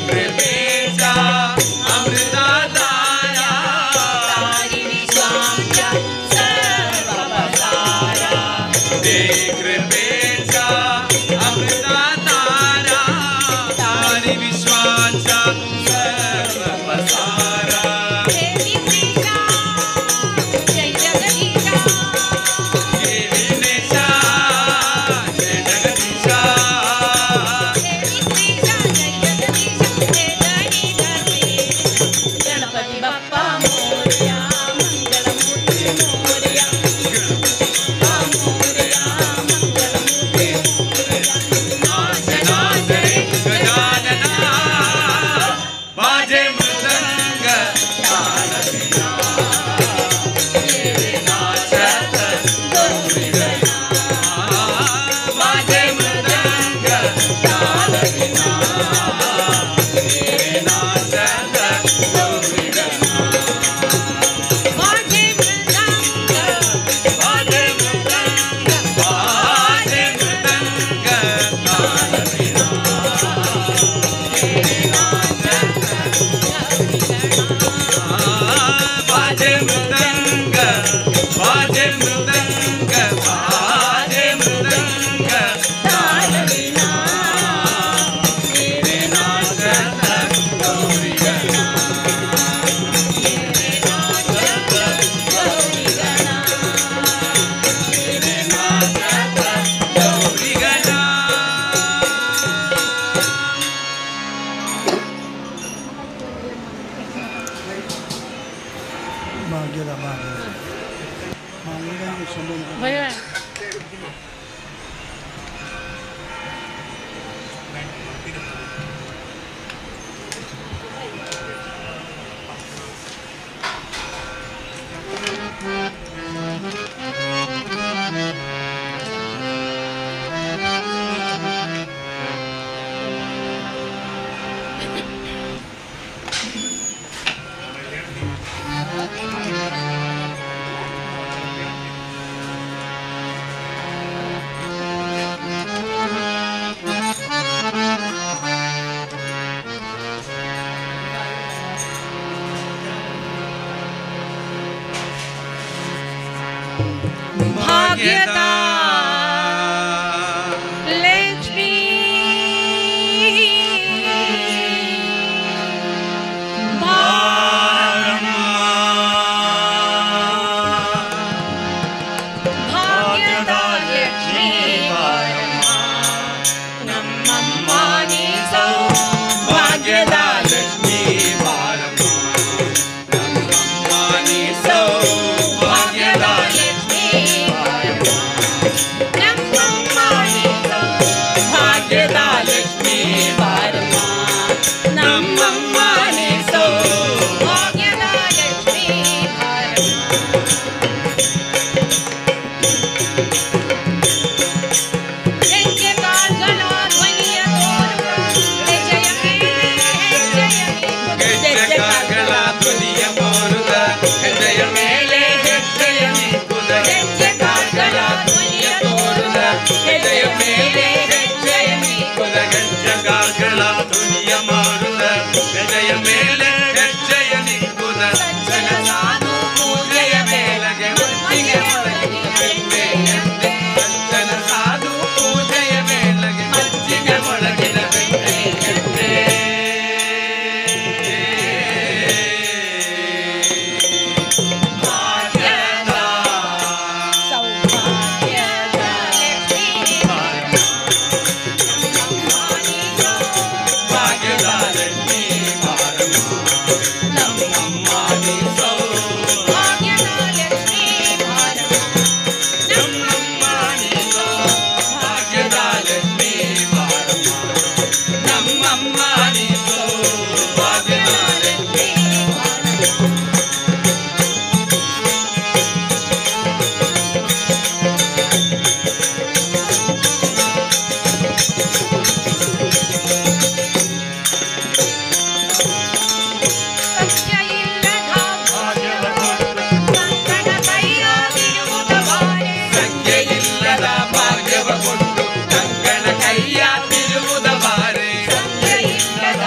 कृपेचा अमृतधारा तारी विश्वाच्या सर्व पसारा दे कृपेचा अमृतधारा तारी विश्वाच्या सर्व पसारा हे विघ्नेशा जय जगदीशा हे विघ्नेशा जय जगदीशा हे विघ्नेशा जय जगदीशा हे धनी धर्मेश गणपती बाप्पा मोरया मंगलमूर्ती मोरया बाप्पा मोरया मंगलमूर्ती मोरया नाच नाच रे गजानना बाजे मृदंग ताल बिना नाचत गौरी गणा बाजे मृदंग ताल बिना नाचत गौरी गणा बाजे मृदंग बाजे मृदंग बाजे मृदंग ताल बिना नाचत गौरी गणा बाजे मृदंग बाजे मृदंग बाजे मृदंग ताल बिना तेरे नाचत गौरी गणा नाचत गौरी गणा तेरे नाचत गौरी गणा ಭಾಗ್ಯದ ಭಾಗ್ಯದ ಮಾಂಗಲ್ಯ भैया ಭಾಗ್ಯದ ಲಕ್ಷ್ಮೀ ಭಾಗ್ಯದ ಲಕ್ಷ್ಮೀ ಬಾರಮ್ಮ ನಮ್ಮಮ್ಮ ನೀ ಭಾಗ್ಯದ ಲಕ್ಷ್ಮೀ ಬಾರಮ್ಮ ನಮ್ಮಮ್ಮ ನೀ ಸೌಭಾಗ್ಯದ ಲಕ್ಷ್ಮೀ ಬಾರಮ್ಮ ನಮ್ಮಮ್ಮ ನೀ ಭಾಗ್ಯದ ಲಕ್ಷ್ಮೀ ಬಾರಮ್ಮ ನಮ್ಮಮ್ಮ ನೀ ಭಾಗ್ಯದ ಲಕ್ಷ್ಮೀ ಬಾರಮ್ಮ ಹೆಜ್ಜೆ ಕಾಲ್ಗಳ ಧ್ವನಿಯ ತೋರುವ ಹೆಜ್ಜೆಯ ಮೇಲೆ ಹೆಜ್ಜೆಯ ಹೆಜ್ಜೆ ಕಾಲ್ಗಳ ಧ್ವನಿಯ ಮೋರುದ ಹೆಜ್ಜೆಯ ಮೇಲೆ ಹೆಜ್ಜೆಯ ನಿಂಕುದ ಹೆಜ್ಜೆ ಕಾಲ್ಗಳ ಧ್ವನಿಯ ತೋರುವ ಹೆಜ್ಜೆಯ ಮೇಲೆ ಹೆಜ್ಜೆಯ ನಿಂಕುದ ಹೆಜ್ಜೆ ಕಾಲ್ಗಳ ಧ್ವನಿಯ ಮಾರುದ ಹೆಜ್ಜೆಯ ಮೇಲೆ ಹೆಜ್ಜೆಯ ನಿಂಕುದ ಸಜ್ಜನ ಸಾಧು ಪೂಜೆಯ ಮೇಲಗೆ ಮಜ್ಜಿಗೆ ಮೊಳಗಿನ ಬೆಣ್ಣೆಯಂತೆ ಸಜ್ಜನ ಸಾಧು ಪೂಜೆಯ ಮೇಲಗೆ ಮಜ್ಜಿಗೆ ಮೊಳಗಿನ ಬೆಣ್ಣೆಯಂತೆ ಭಾಗ್ಯದ ಸೌಭಾಗ್ಯದ ಲಕ್ಷ್ಮೀ ನಮ್ಮಮ್ಮ ನೀ ಭಾಗ್ಯದ ಲಕ್ಷ್ಮೀ ಬಾರಮ್ಮ ನಮ್ಮಮ್ಮ ನೀ ಭಾಗ್ಯದ ಲಕ್ಷ್ಮೀ ಬಾರಮ್ಮ ನಮ್ಮಮ್ಮ ನೀ ಭಾಗ್ಯದ ಲಕ್ಷ್ಮೀ ಬಾರಮ್ಮ ನಮ್ಮಮ್ಮ ನೀ ಭಾಗ್ಯದ ಲಕ್ಷ್ಮೀ ಸತ್ಯ ಇಲ್ಲದ ಕಂಕಣ ಕೈಯ ತಿರುಗುತ್ತ ಬಾರೆ ಸಂಖ್ಯೆ ಇಲ್ಲದ ಭಾಗ್ಯವ ಕೊಟ್ಟು ಕಂಕಣ ಕೈಯ ತಿರುವುದ ಬಾರೆ ಸತ್ಯ ಇಲ್ಲದ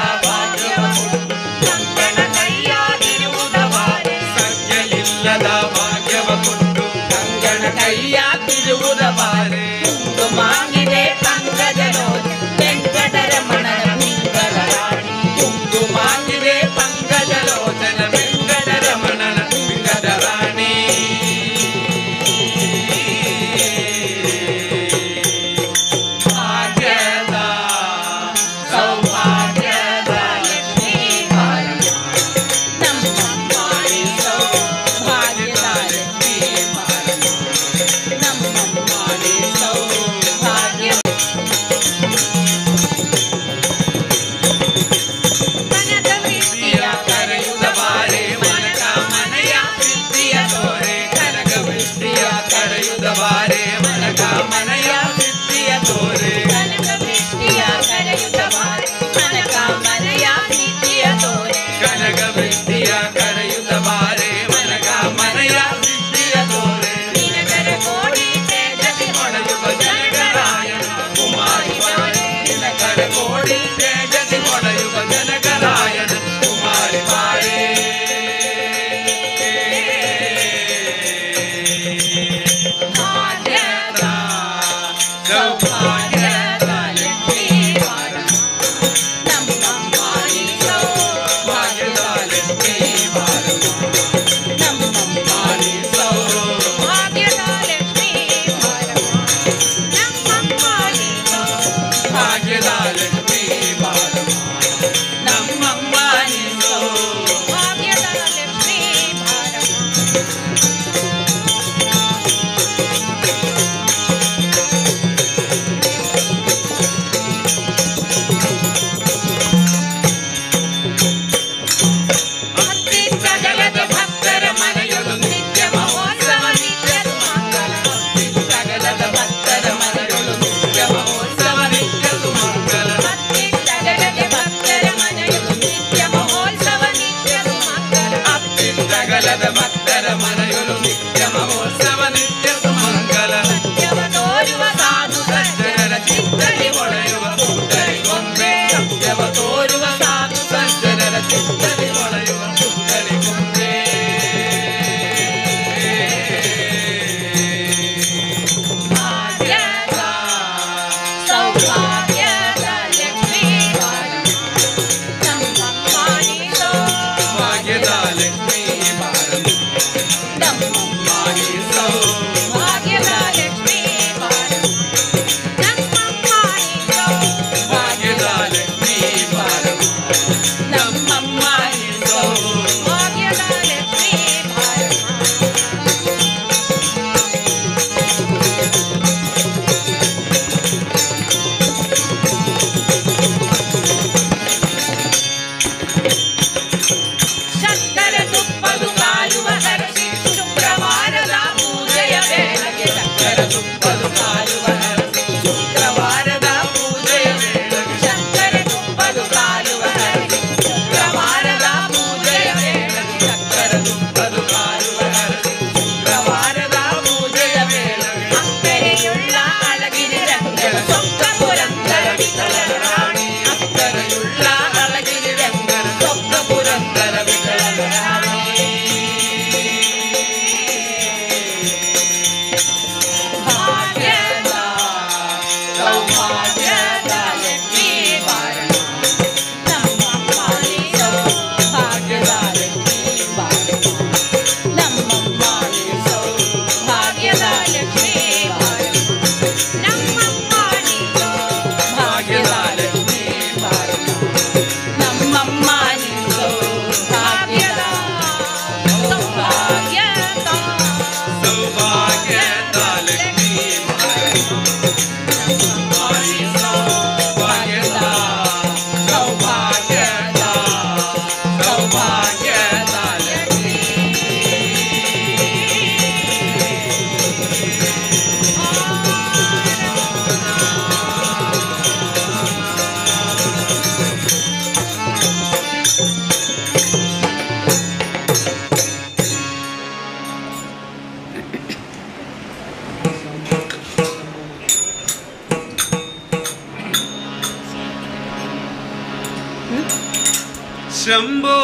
ಶಂಭೋ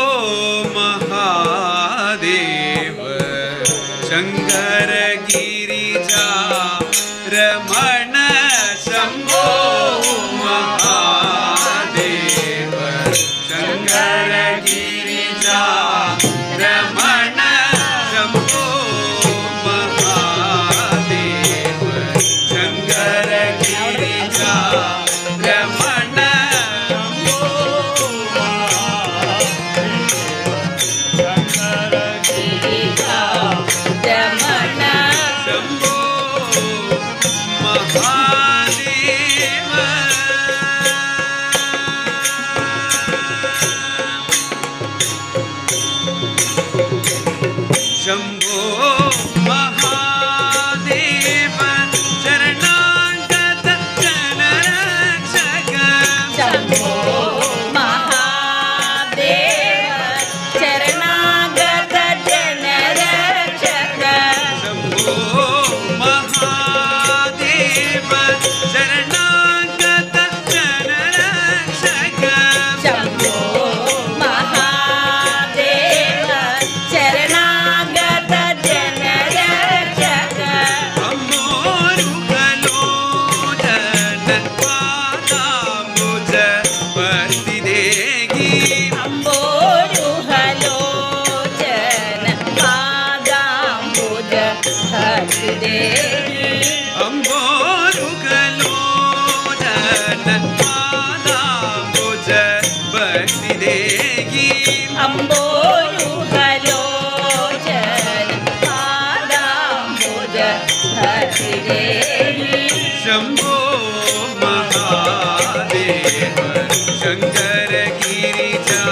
ಮಹಾದೇವ ಶಂಕರ ಗಿರಿಜಾ ರಮಣ ಶಂಭೋ ಮಹಾದೇವ ಶಂಕರ ಗಿರಿಜಾ ರಮಣ ಶಂಭೋ ಮಹಾದೇವ ಶಂಕರ ಗಿರಿಜಾ ರಮಣ ಶಂಭೋ ಶಂಕರ ಗಿರಿಜಾ ರಮಣ ಶಂಭೋ ಮಹಾದೇವ ಶಂಭೋ ಮಹಾದೇವ ಶರಣಾಗತ ಜನರಕ್ಷಕ ಶಂಭೋ ಮಹಾದೇವ ಶರಣಾಗತ ಜನರಕ್ಷಕ ಶಂಭೋ ಮಹಾದೇವ ಶರಣಾಗತ ಜನರಕ್ಷಕ ಶಂಭೋ ಮಹಾದೇವ ಶರಣಾಗತ ಜನರಕ್ಷಕ ಅಮ್ಮೋರುಗಲೋಚನ ಪಾದಾಂಬುಜ ಭಕ್ತಿದೇಗಿ ಅಂಬೋರುಹಲೋಚನ ಪಾದಾಂಬುಜ ಭಕ್ತಿದೇವಿ ಅಂಬೋರುಗಲೋಚನ ಪಾದಾಂಬುಜ ಭಕ್ತಿದೇಗಿ ಅಂಬೋರುಹಲೋಚನ ಪಾದಾಂಬುಜ ಭಕ್ತಿದೇವಿ ಶಂಭೋ ಮಹಾದೇವ ಶಂಕರ ಗಿರಿಜಾ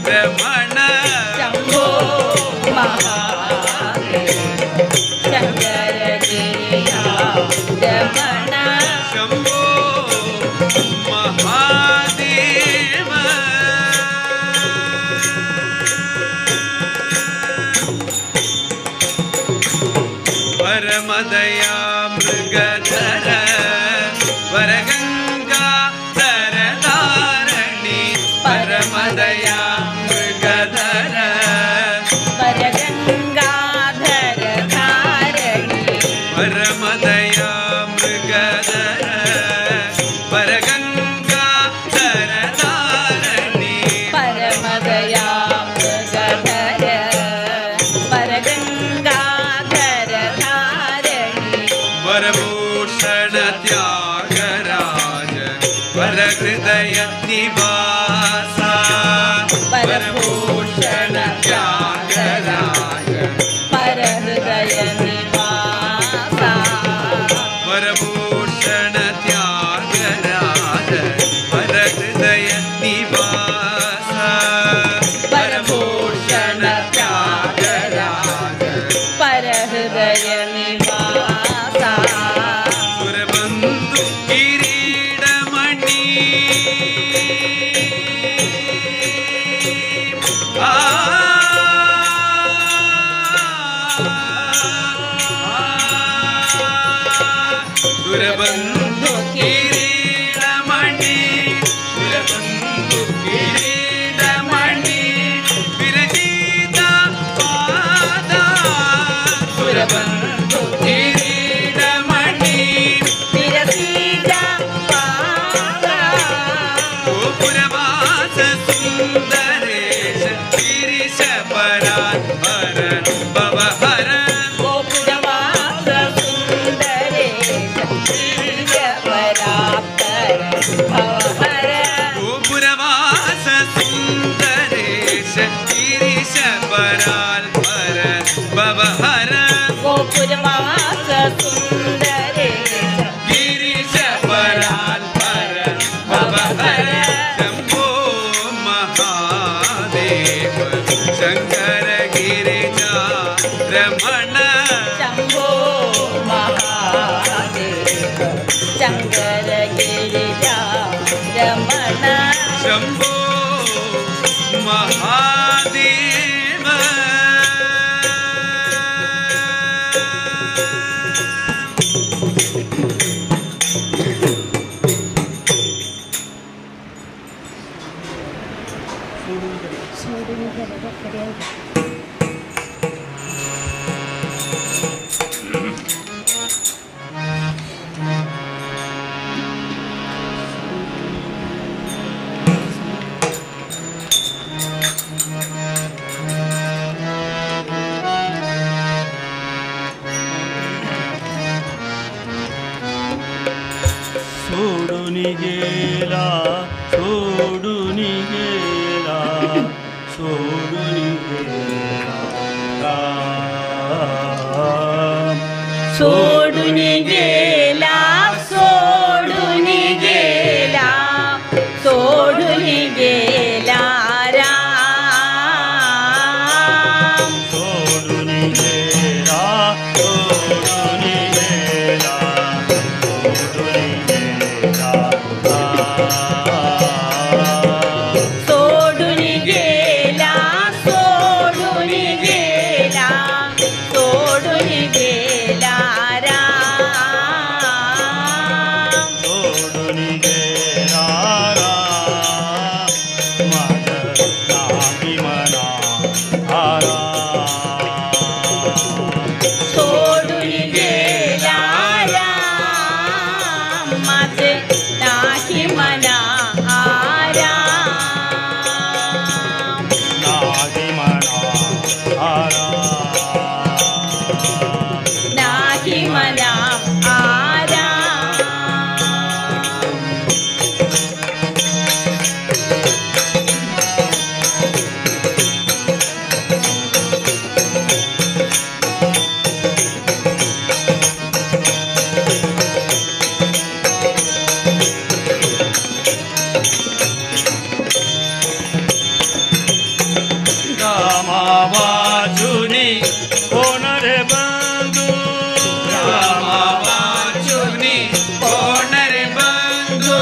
ರಮಣ ಶಂಭೋ ಮಹಾದೇವ ಶಂಕರ ಗಿರಿಜಾ ರಮಣ ಶಂಭೋ ಮಹಾದೇವ ಪರಮದಯಾ ಮೃಗಧರ ವರಗಂಗಾ ಧರಧಾರಣಿ ಪರಮದಯಾ ಮೃಗಧರ ಪರಗಂಗಾಧರ ಧಾರಣಿ ಪರಮದಯಾ ಮೃಗಧರ ವರಗಂಗಾ ಧರಧಾರಣಿ ಪರಮದಯಾ ಮೃಗಧರ ಪರಗಂಗಾಧರ ಧಾರಣಿ ವರಭೂಷಣ ತ್ಯಾಗರಾಜ ವರಹೃದಯ ನಿವಾಸ ವರಭೂಷಣ ತ್ಯಾಗರಾಜ ಪರಹೃದಯ ನಿವಾಸ ವರಭೂಷಣ ತ್ಯಾಗರಾಜ ವರಹೃದಯ ನಿವಾಸ ವರಭೂಷಣ ತ್ಯಾಗರಾಜ ಪರಹೃದಯ ನಿವಾಸ ಸುರಬಂಧು ಕಿರೀಡಮಣಿ ಆ ಸುರಬಂಧು ಕಿರೀಡಮಣಿ ಸುರಬಂಧು ಕಿರೀಡಮಣಿ ವಿರಜಿತ ಪಾದ ಸುರಬಂಧು ಕಿರೀಡಮಣಿ ವಿರಸಿದ ಪಾದ ಗೋಪುರವಾಸ ಸುಂದರೇಶ ಗಿರೀಶ ಪರಾತ್ಪರ ಭವಹರ ಗೋಪುರವಾಸ ಸುಂದರೇಶ ಗಿರಿಜ ಪರಾತ್ಪರ ಭವಹರ ಗೋಪುರವಾಸ ಸುಂದರೇಶ ಗಿರೀಶ ಪರಾತ್ಪರ ಭವಹರ ಗೋಪುರವಾಸ ಸುಂದರೇಶ ಗಿರೀಶ ಪರಾತ್ಪರ ಭವಹರ ಶಂಭೋ ಮಹಾದೇವ ಶಂಕರ ಗಿರಿಜಾ ರಮಣ ಶಂಭೋ ಮಹಾದೇವ ಶಂಕರ ಗಿರಿಜಾ ರಮಣ ಶಂಭೋ ಮಹಾದೇವ सोडून गेलं डॉक्टर. सोडून गेला, सोडून गेला, सोडून गेला राम. सोडून गेला, सोडून गेला, सोडून गेला राम. सोडून गेला, सोडून गेला, सोडून गेला राम. सोडून गेला, सोडून गेला, सोडून गेला राम. सोडून गेला राम, माझ नाही मना आराम. सोडून गेला राम, माझे नाही मना आराम. नाही मना आराम. नाही मना आराम. रामा वाचुनी कोण रे बंधू, रामा वाचुनी कोण रे बंधू.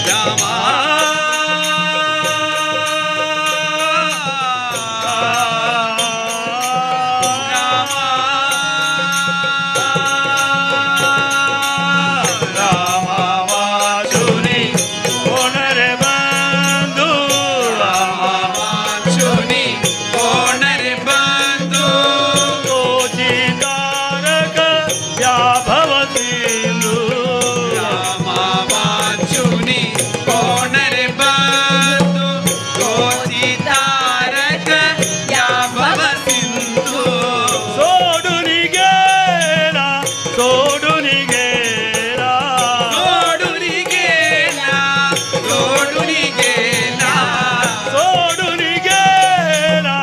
रामा रामा वाचुनी कोण रे बंधू, रामा वाचुनी कोण रे बंधू. तोची तारक या भवसिंधू. रामा वाचुनी कोण रे बंधू, तोची तारक या भवसिंधू. सोडून गेला, सोडून गेला, सोडून गेला, सोडून गेला, सोडून गेला,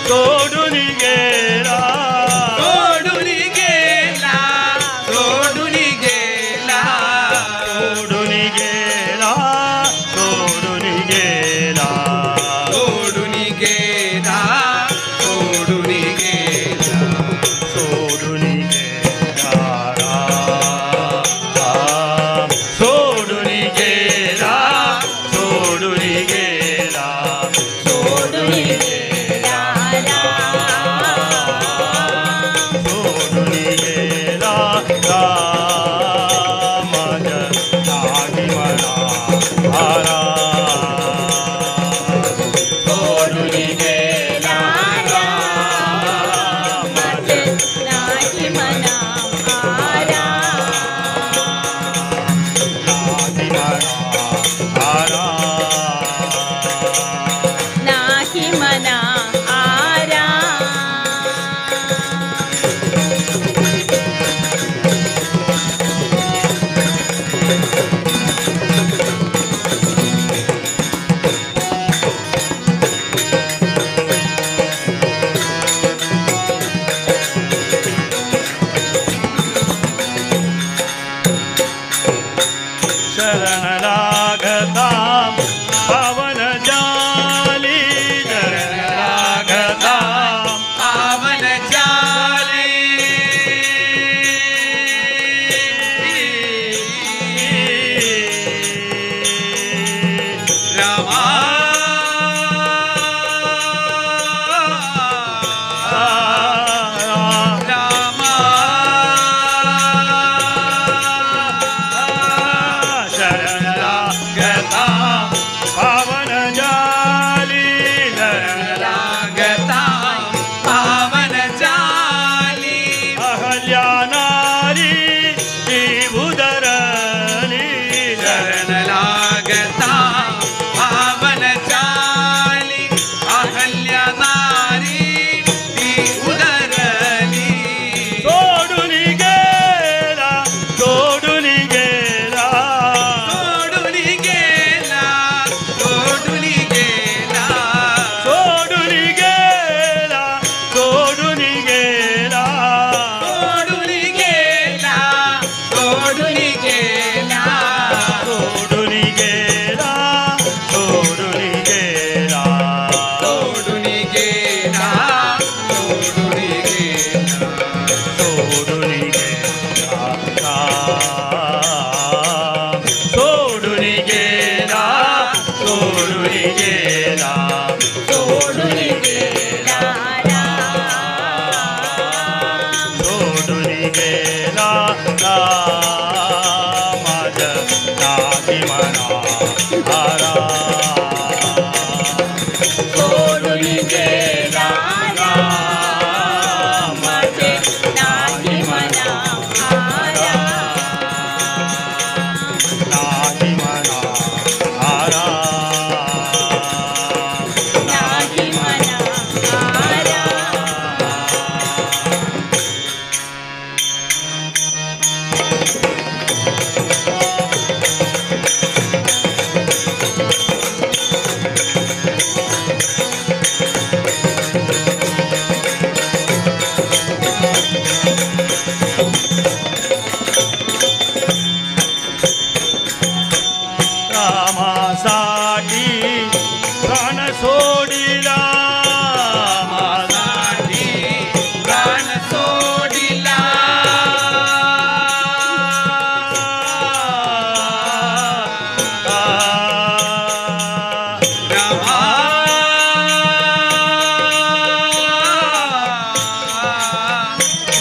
सोडून गेला, सोडून गेला, सोडून गेला, सोडून गेला, सोडून गेला, सोडून गेला, सोडून गेला, सोडून गेला राम. रामाज नाही म्हणा आरा सोडून गेला रामाज नाही म्हणा आरा नाही म्हणा आरा नाही म्हणा आरा. रामासाठी प्राण सोडिला साठी प्राण सोडिला रामा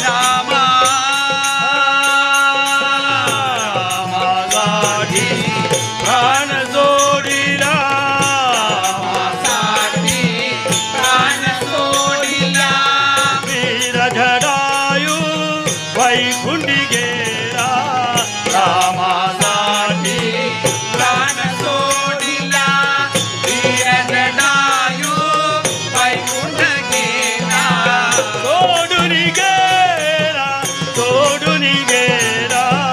रामा रामासाठी प्राण सोडिला साठी प्राण सोडिला वीर झडायू वैकुंठी गेला रामासाठी प्राण सोडिला वीर जटायू वैकुंठ गेला सोडून गेला सोडून गेला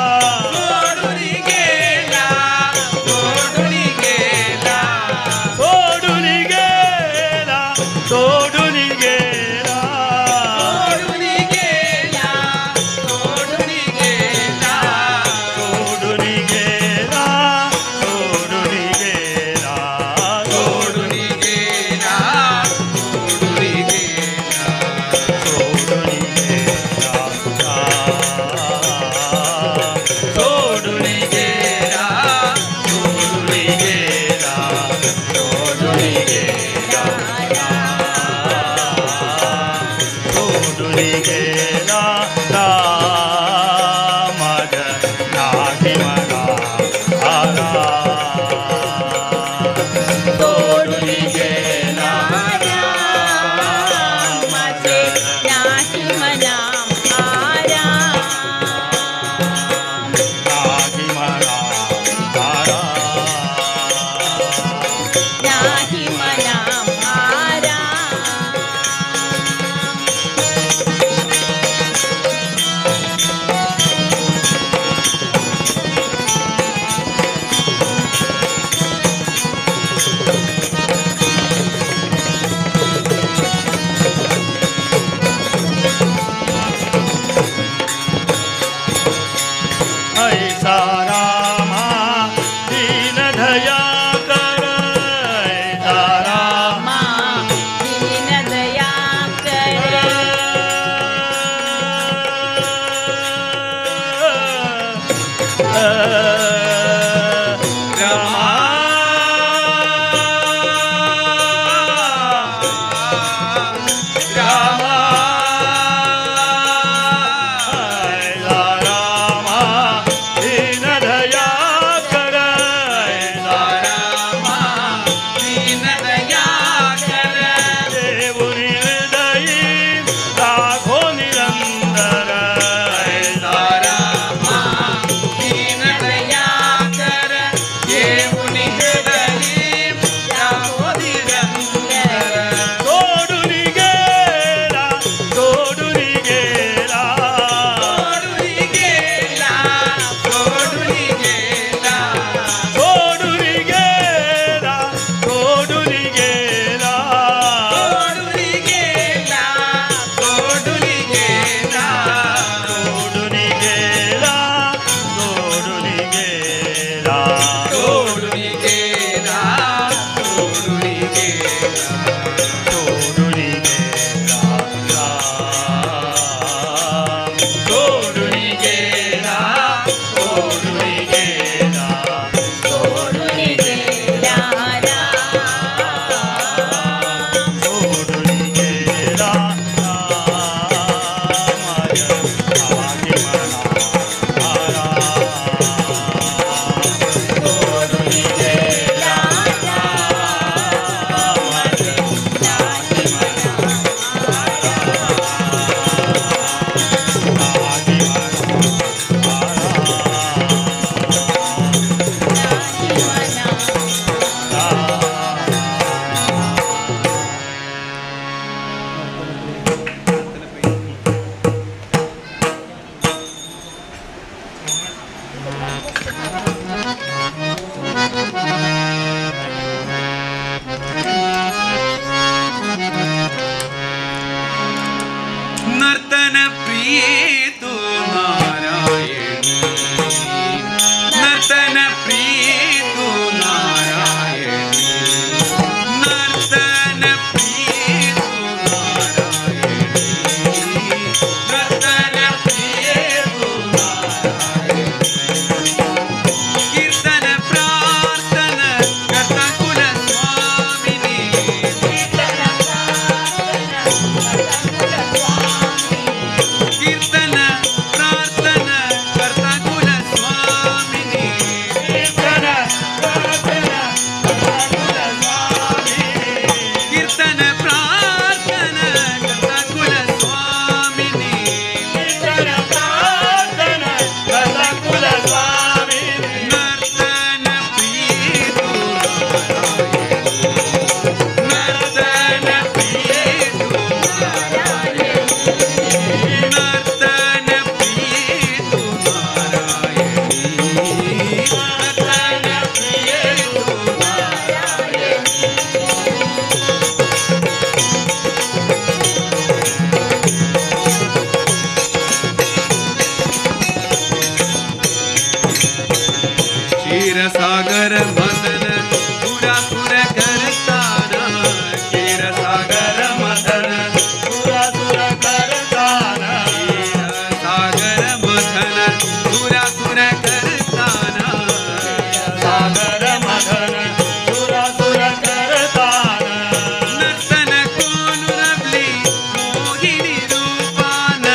सोडून गेला सोडून गेला सोडून गेला सोडून गेला सोडून गेला सोडून गेला सोडून गेला सोडून गेला सोडून गेला सोडून गेला सोडून गेला सोडून गेला सोडून गेला सोडून गेला सोडून गेला रामाज नाही म्हणा आरा सोडून गेला रामाज नाही म्हणा आरा नाही म्हणा आरा नाही म्हणा आरा. ऐसा रामा दीन दया कर ऐसा रामा मा दीन दया कर रामा रामा ऐसा रामा दीन दया कर ऐसा रामा दीन दया कर देवुनी हृदयी राघो निरंतर ऐसा रामा दीन दया क्षीरसागर मदन सुरासुर करताना, क्षीरसागर मदन सुरासुर करताना, क्षीरसागर मदन सुरासुर करताना, सागर मदन सुरासुर करताना. नर्तन कोनुरबली मोहिनी रूपान,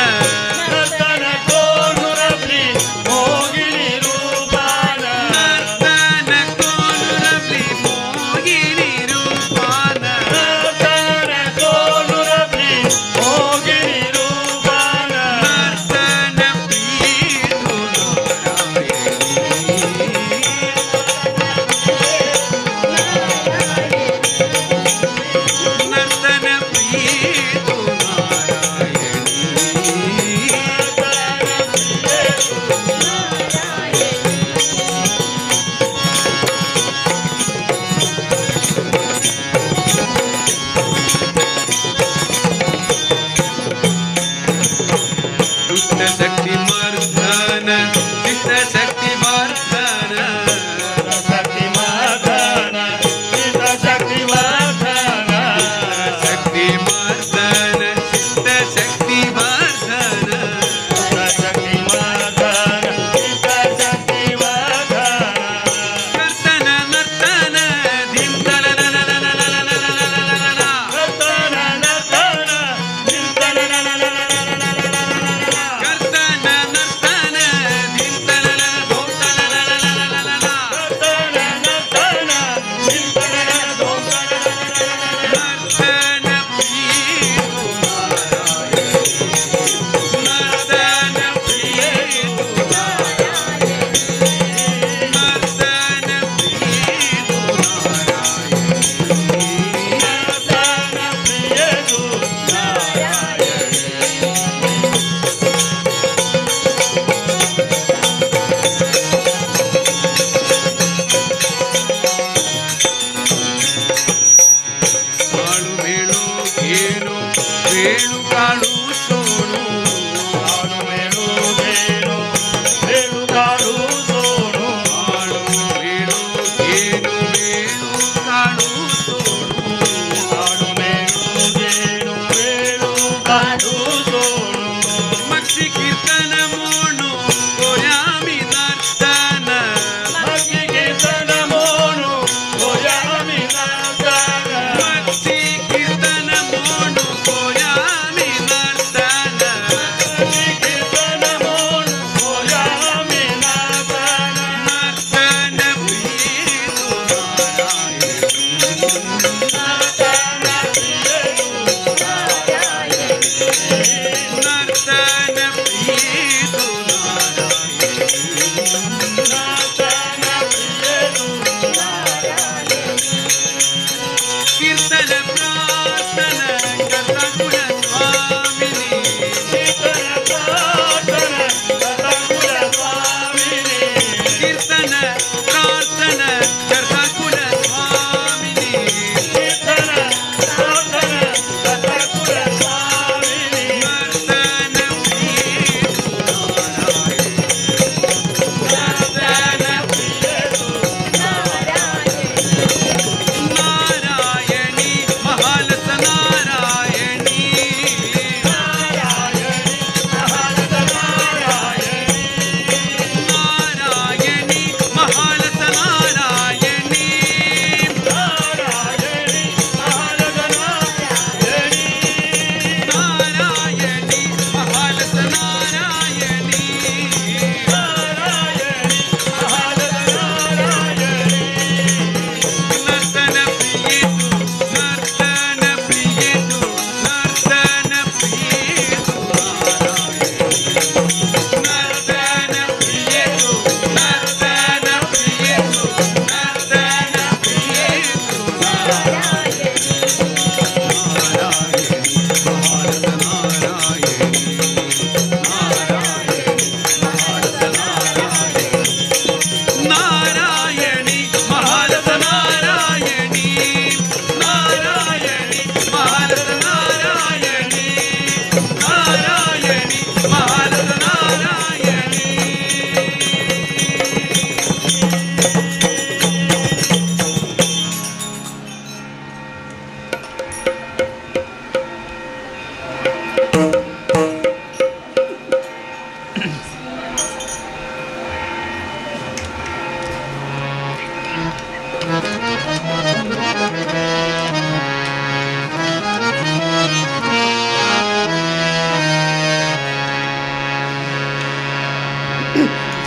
नर्तन कोनुरबली मोहिनी रूपान, नर्तन कोनुरबली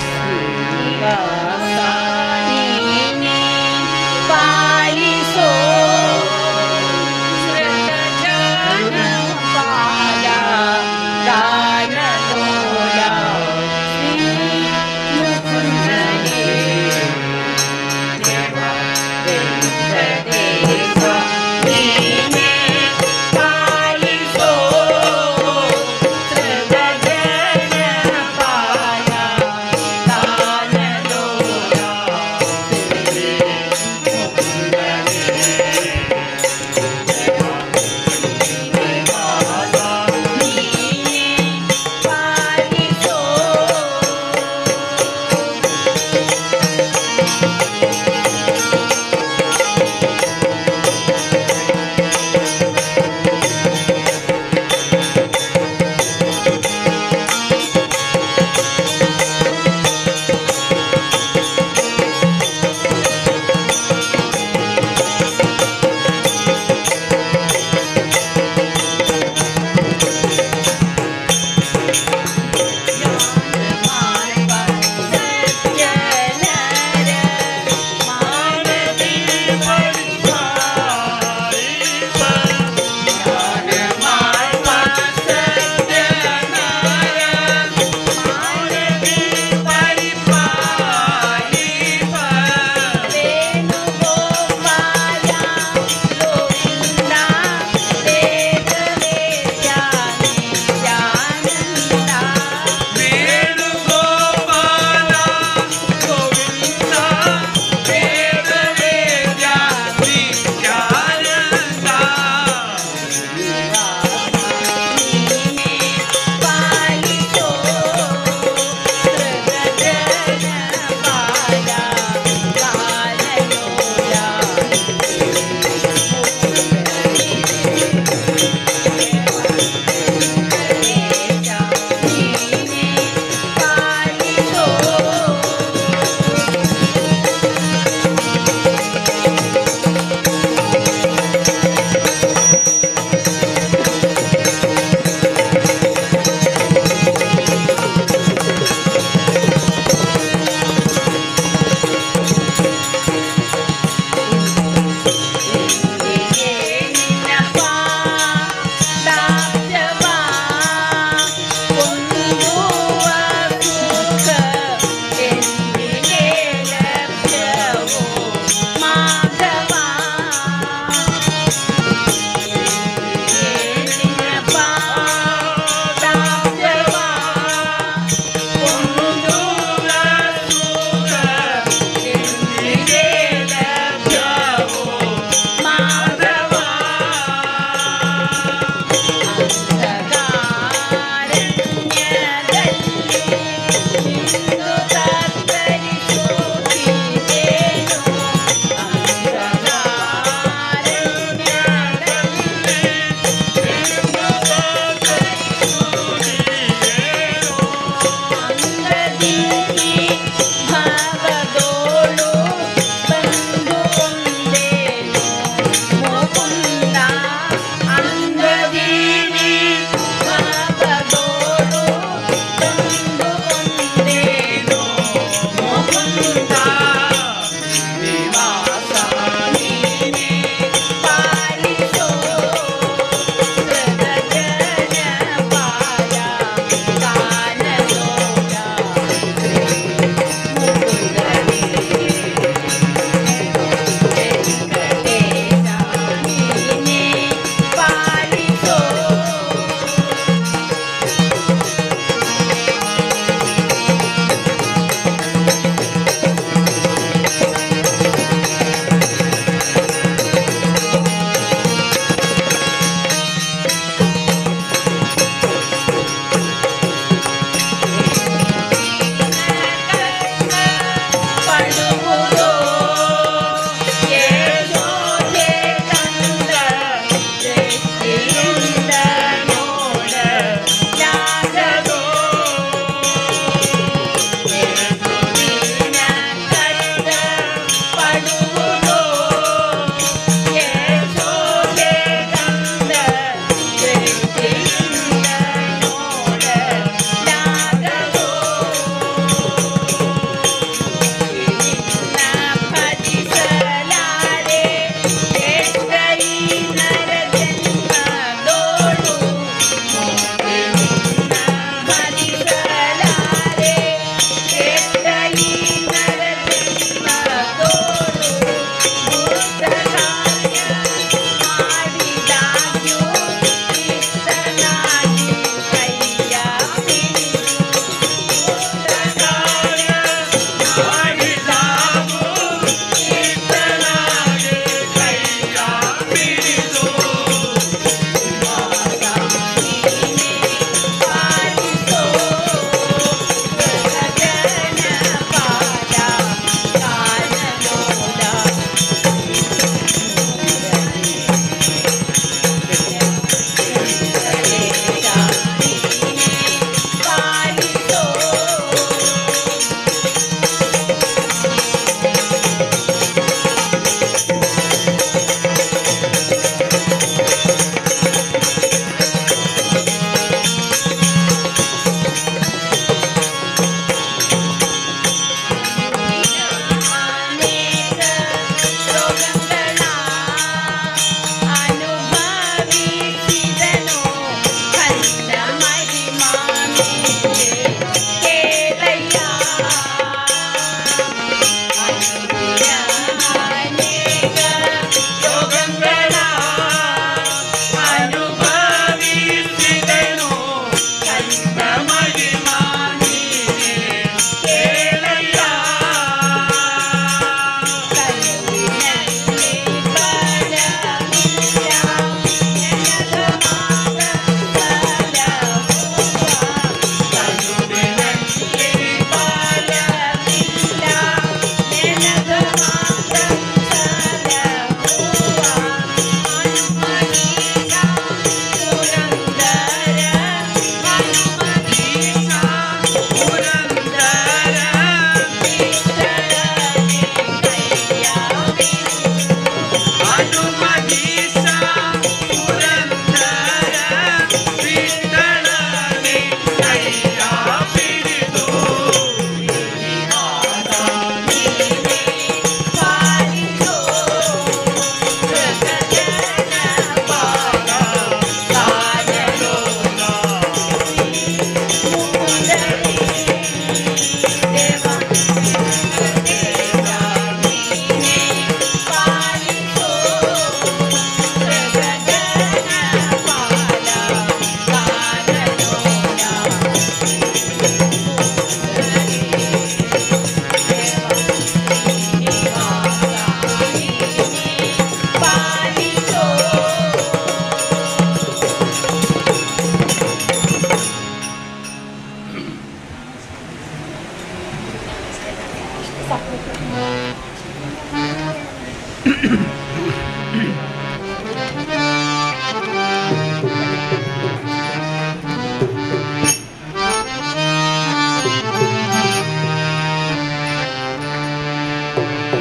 ಶ್ರೀನಿವಾಸ ಪಾಲಿಸೋ ಶ್ರತಜನ ಪಾಲ ದಾನಲೋಲ ಶ್ರೀ ಮುಕುಂದನೇ ವೆಂಕಟೇಶ ನೀನೇ ಪಾಲಿಸೋ ಶ್ರತಜನ ಪಾಲ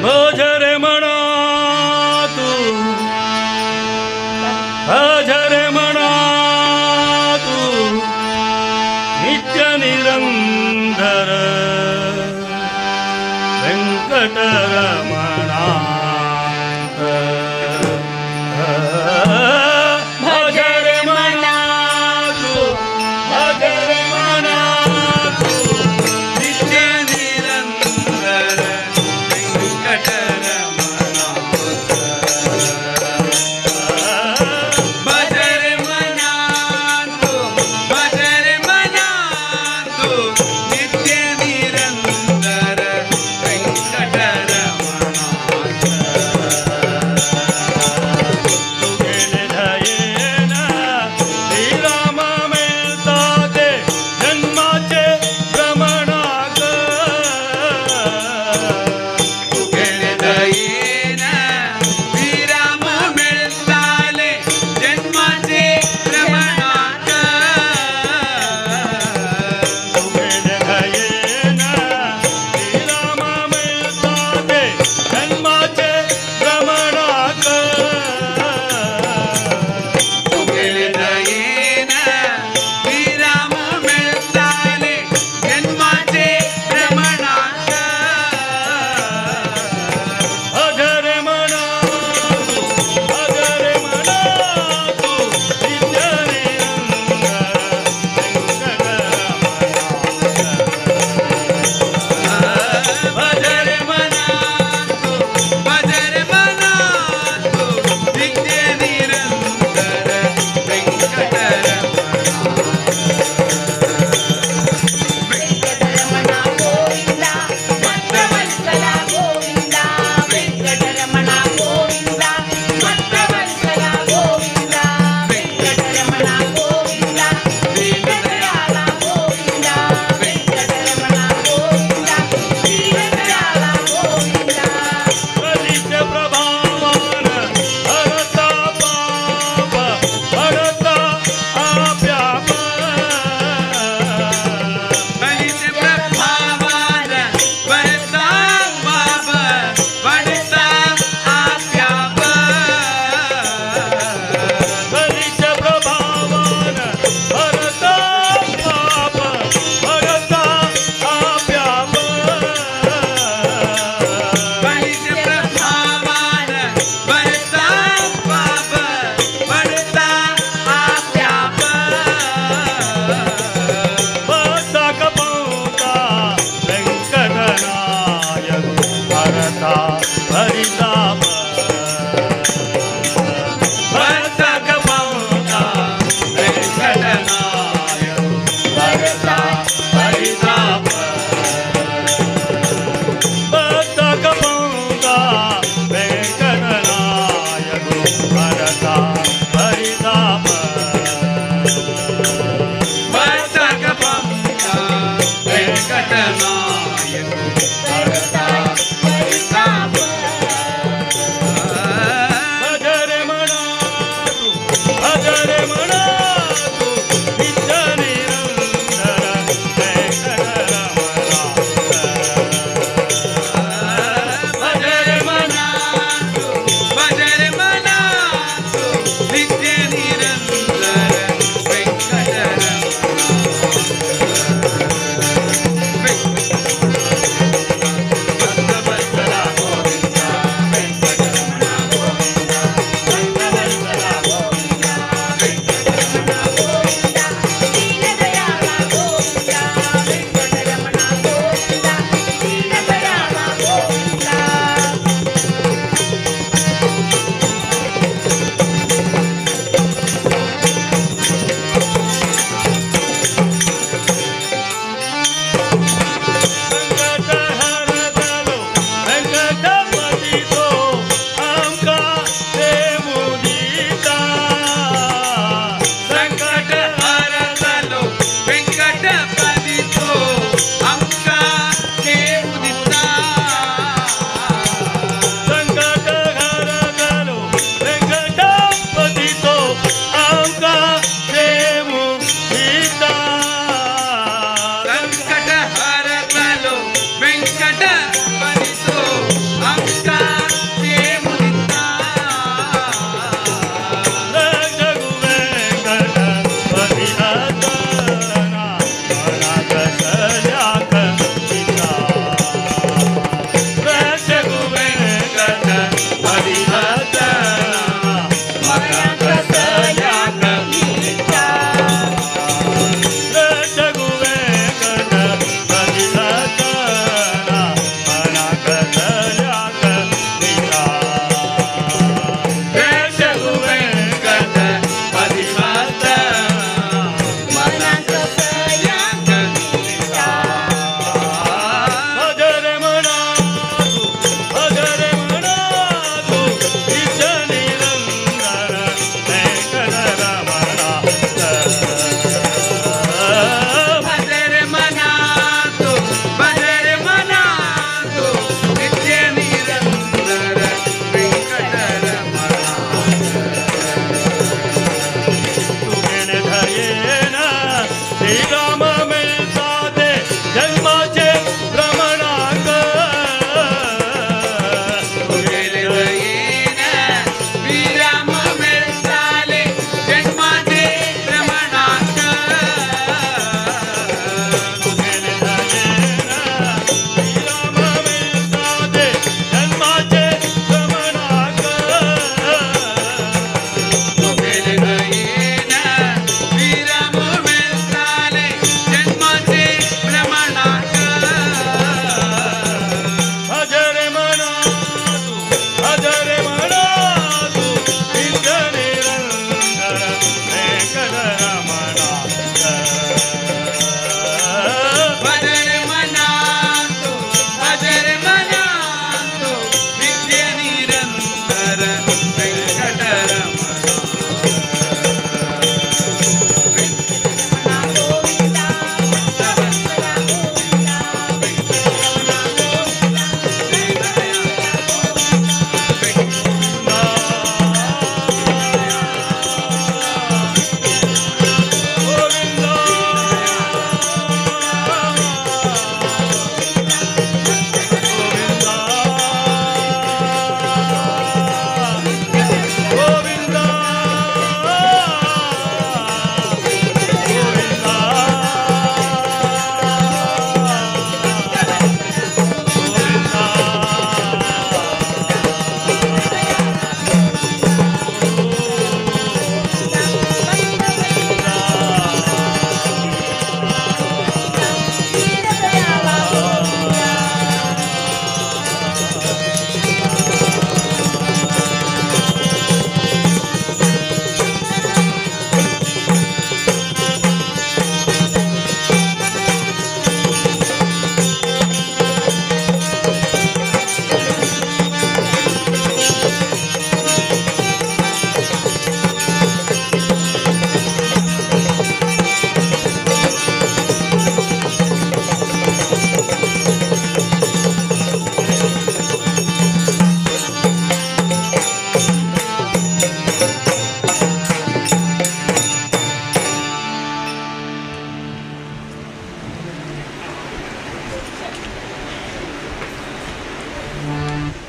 भजरे मना तू, भजरे मना तू, नित्य निरंतर वेंकटरमणा। भजरे मना तू, भजरे मना तू, नित्य निरंतर वेंकटरमणा। भजरे मना तू, भजरे मना तू, नित्य निरंतर वेंकटरमणा। श्रीराम मिळताते जन्माचे भ्रमणाक। दयेन विराम मिळताले जन्माचे भ्रमणाक। श्रीराम मिळताते जन्माचे भ्रमणाक। दयेन विराम मिळताले जन्माचे भ्रमणाक। भजरे मना तू, भजरे मना तू, नित्य निरंतर वेंकटरमणा। भजरे मना तू, भजरे मना तू, नित्य निरंतर वेंकटरमणा। वेंकटरमणा गोविंदा, भक्तवत्सला गोविंदा, वेंकटरमणा गोविंदा, भक्तवत्सला गोविंदा, वेंकटरमणा गोविंदा, दीनदयाळा गोविंदा, वेंकटरमणा गोविंदा, दीनदयाळा गोविंदा। बलिष्ठ प्रभावान हरता पाप पडता आप्याप। बलिष्ठ प्रभावान वरता पाप पडता आप्याप। बलिष्ठ प्रभावान हरता पाप पडता आप्याप। बलिष्ठ प्रभावान वरता पाप पडता आप्याप। भक्तक पौता वेंकटनायक हरता हरिताप। भक्तक पौता वेंकटनायक हरता हरिताप। भक्तक पौता वेंकटनायक हरता हरिताप। भक्तक पौता वेंकटनायक हरता हरिताप। भजरे मना तू, भजरे मना तू, नित्य निरंतर वेंकटरमणा। भजरे मना तू, भजरे मना तू, नित्य निरंतर वेंकटरमणा।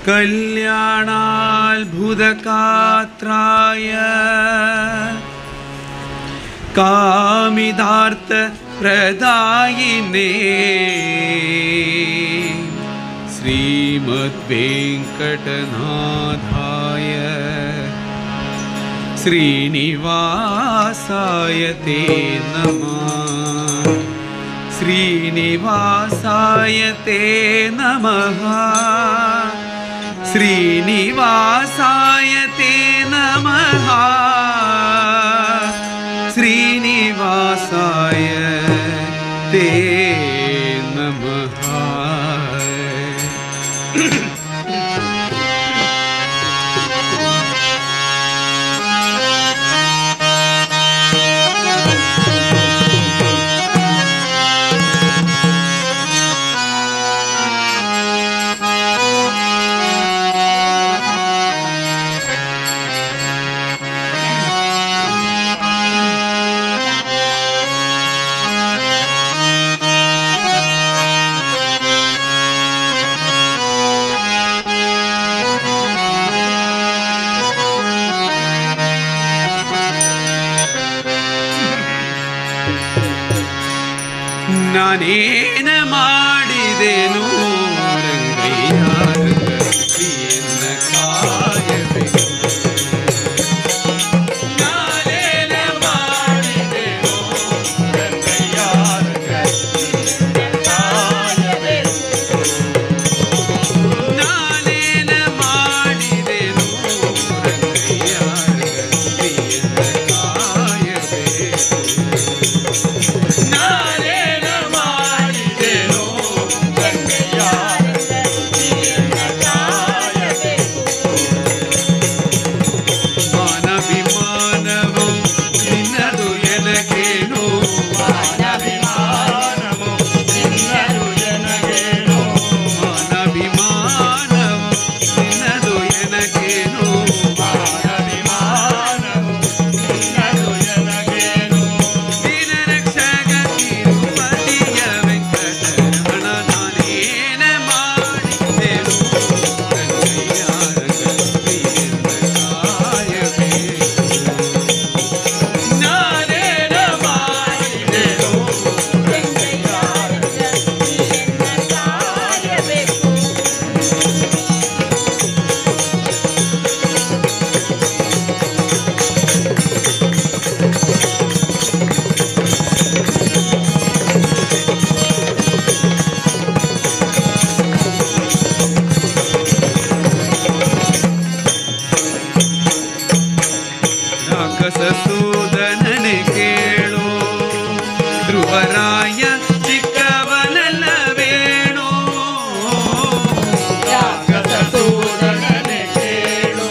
ಕಲ್ಯಾಣಾದ್ಭುತಗಾತ್ರಾಯ ಕಾಮಿದಾರ್ಥ ಪ್ರದಾಯಿನೇ ಶ್ರೀಮದ್ವೆಂಕಟನಾಥಾಯ ಶ್ರೀನಿವಾಸಾಯ ತೇ ನಮಃ. ಶ್ರೀನಿವಾಸಾಯ ತೇ ನಮಃ. ಶ್ರೀನಿವಾಸಾಯ ತೇ ನಮಃ. ಶ್ರೀನಿವಾಸಾಯ ತೇ ನಮಃ. ನಾನೇನ ಮಾಡಿದೆನು ರಂಗಯ್ಯ ರಂಗಯ್ಯನ ಕಾಯಬೇಕು. ನಾನೇನ ಮಾಡಿದೆನು ರಂಗಯ್ಯ ರಂಗಯ್ಯನ ಕಾಯಬೇಕು. ನಾನೇನ ಮಾಡಿದೆನು ರಂಗಯ್ಯ ರಂಗಯ್ಯನ ಕಾಯಬೇಕು. ನಾನೇನ ಮಾಡಿದೆನು ರಂಗಯ್ಯ ರಂಗಯ್ಯನ ಕಾಯಬೇಕು. ಮಾನಭಿಮಾನವು ನಿನ್ನದು ಎನಗೇನು, ಮಾನಭಿಮಾನವು ನಿನ್ನದು ಎನಗೇನು, ಮಾನಭಿಮಾನವು ನಿನ್ನದು ಎನಗೇನು, ಮಾನಭಿಮಾನವು ನಿನ್ನದು ಎನಗೇನು. ದೀನರಕ್ಷಕ ತಿರುಪತಿಯ ವೆಂಕಟರಮಣ ನಾನೇನ ಮಾಡಿದೆನು ರಂಗಯ್ಯ ರಂಗಯ್ಯನ ಕಾಯಬೇಕು. ನಾನೇನ ಮಾಡಿದೆನು ರಂಗಯ್ಯ ರಂಗಯ್ಯನ ಕಾಯಬೇಕು. ರಾಕ್ಷಸೂದನನೆ ಕೇಳು, ಧ್ರುವರಾಯ ಚಿಕ್ಕವನಲ್ಲವೇಣೋ. ರಾಕ್ಷಸೂದನನೆ ಕೇಳು,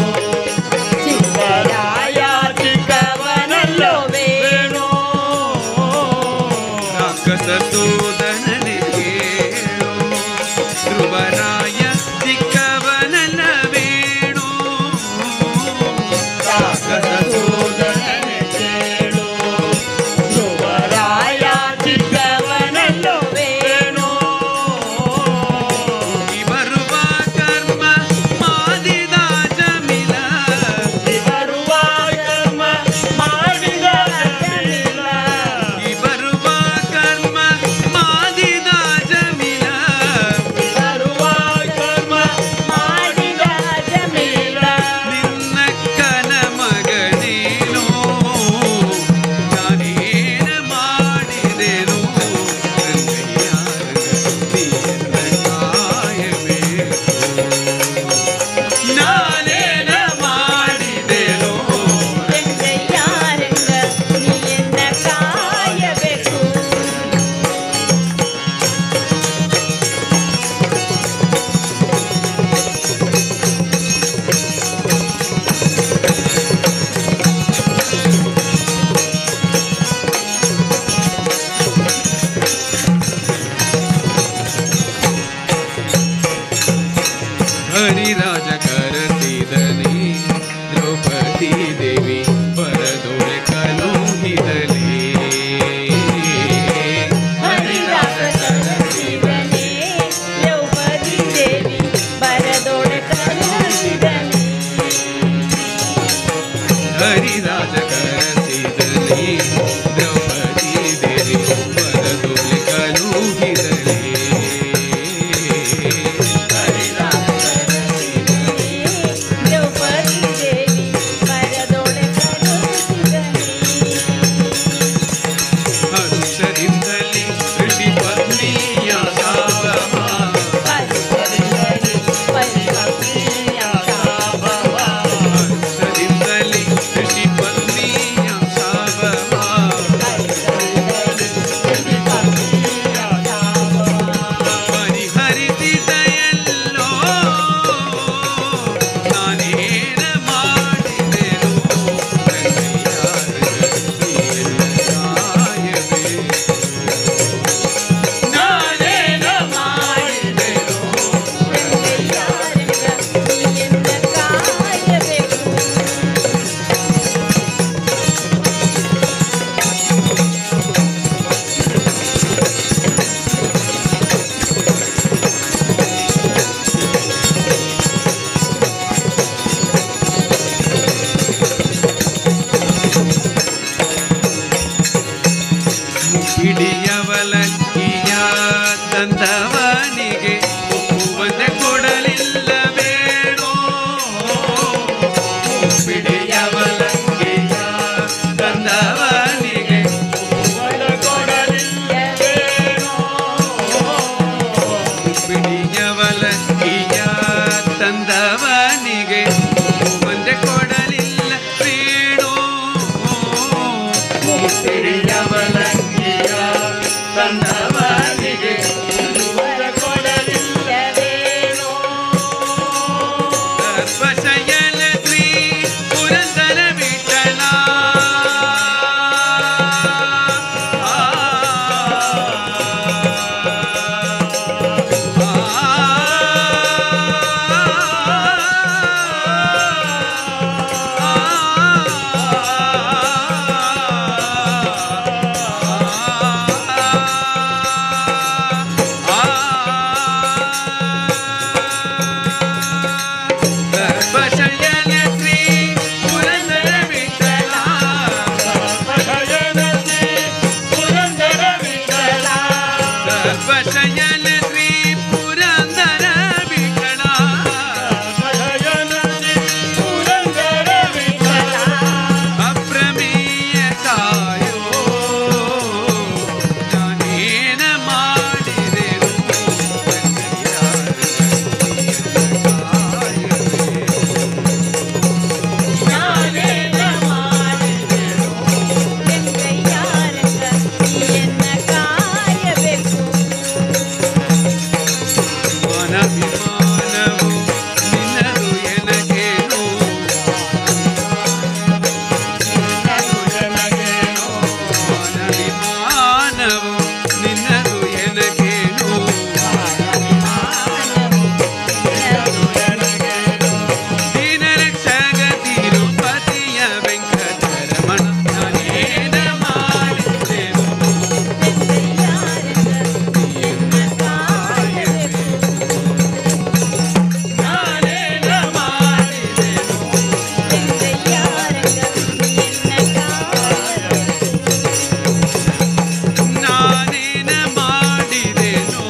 ಧ್ರುವರಾಯ ಚಿಕ್ಕವನಲ್ಲವೇಣೋ. ರಾಕ್ಷಸೂದನನೆ ಕೇಳು, ಧ್ರುವರಾಯ ಚಿಕ್ಕವನಲ್ಲವೇಣೋ. ರಾಕ್ಷಸೂದನನೆ ಕೇಳು, ಧ್ರುವರಾಯ ಚಿಕ್ಕವನಲ್ಲವೇಣೋ. ಬರುವ ಕರ್ಮ ಮಾದಿದ ಜಮಿಲ, ಬರುವ ಕರ್ಮ ಮಾಡಿದ ಜಮಿಲ, ಬರುವ ಕರ್ಮ ಮಾದಿದ ಜಮಿಲ, ಬರುವ ಕರ್ಮ ಮಾಡಿದ ಜಮೀಲ ನಿನ್ನಕ್ಕನ ಮಗನೇನೋ, ನಾನೇನ ಮಾಡಿದೆನು ರಂಗಯ್ಯ ರಂಗಯ್ಯನ ಕಾಯಬೇಕು. ನಾನೇನ ಮಾಡಿದೆನು ರಂಗಯ್ಯ ರಂಗಯ್ಯನ ಕಾಯಬೇಕು. ಹರಿರಾಜ ಕರಸಿದನೆ ದ್ರೌಪದಿ ದೇವಿ ಬರದೊಳೆ ಕಲುಹಿದಲೇ. ಹರಿದಾಸ ಕರಸಿದನೆ ದ್ರೌಪದಿ ದೇವಿ ಬರದೊಡೆ ಕಲುಹಿದಲೇ. ಮುತ್ತಿಡಿಯವಲಕ್ಕಿಯ ತಂದವನಿಗೆ ಒಂದೇ ಕೊಡಲಿಲ್ಲ ವೇಣು. ಮುತ್ತಿಡಿಯವಲಕ್ಕಿಯ ತಂದವನಿಗೆ ಕೊಡಲಿಲ್ಲವೇನೋ. ಸರ್ವಶಯನ ಶ್ರೀ ಪುರಂದರ ವಿಠಲ. ಸರ್ವಶಯನ ಶ್ರೀ ಪುರಂದರ ವಿಠಲ. ಭಜನತೆ ಪುರಂದರ ವಿಠಲ. ಸರ್ವಶಯನ ಶ್ರೀ ಪುರಂದರ ವಿಠಲ. ಭಜನತೆ ಪುರಂದರ ವಿಠಲ. ಅಪ್ರಮೇಯ ಕಾಯೋ ನಾನೇನ ಮಾಡಿದೆನು ನಾನೇನ ಮಾಡಿದೆನು ರಂಗಯ್ಯಾರಂಗ ನೀಯನ್ನ ಕಾಯಬೇಕು. ಮನಭಿಮಾನವು ನಿನ್ನದು ಎನಗೇನು. ಮನಭಿಮಾನವು ನಿನ್ನದು ಎನಗೇನು. ದೀನರಕ್ಷಕ ತಿರುಪತಿಯ ವೆಂಕಟರಮಣ ನಾನೇನ ಮಾಡಿದೆನು. ರಂಗಯ್ಯಾರಂಗ ನೀಯನ್ನ ಕಾಯಬೇಕು. ನಾನೇನ ಮಾಡಿದೆನು. ರಂಗಯ್ಯಾರಂಗ ನೀಯನ್ನ ಕಾಯಬೇಕು. ನಾನೇನ ಮಾಡಿದೆನು.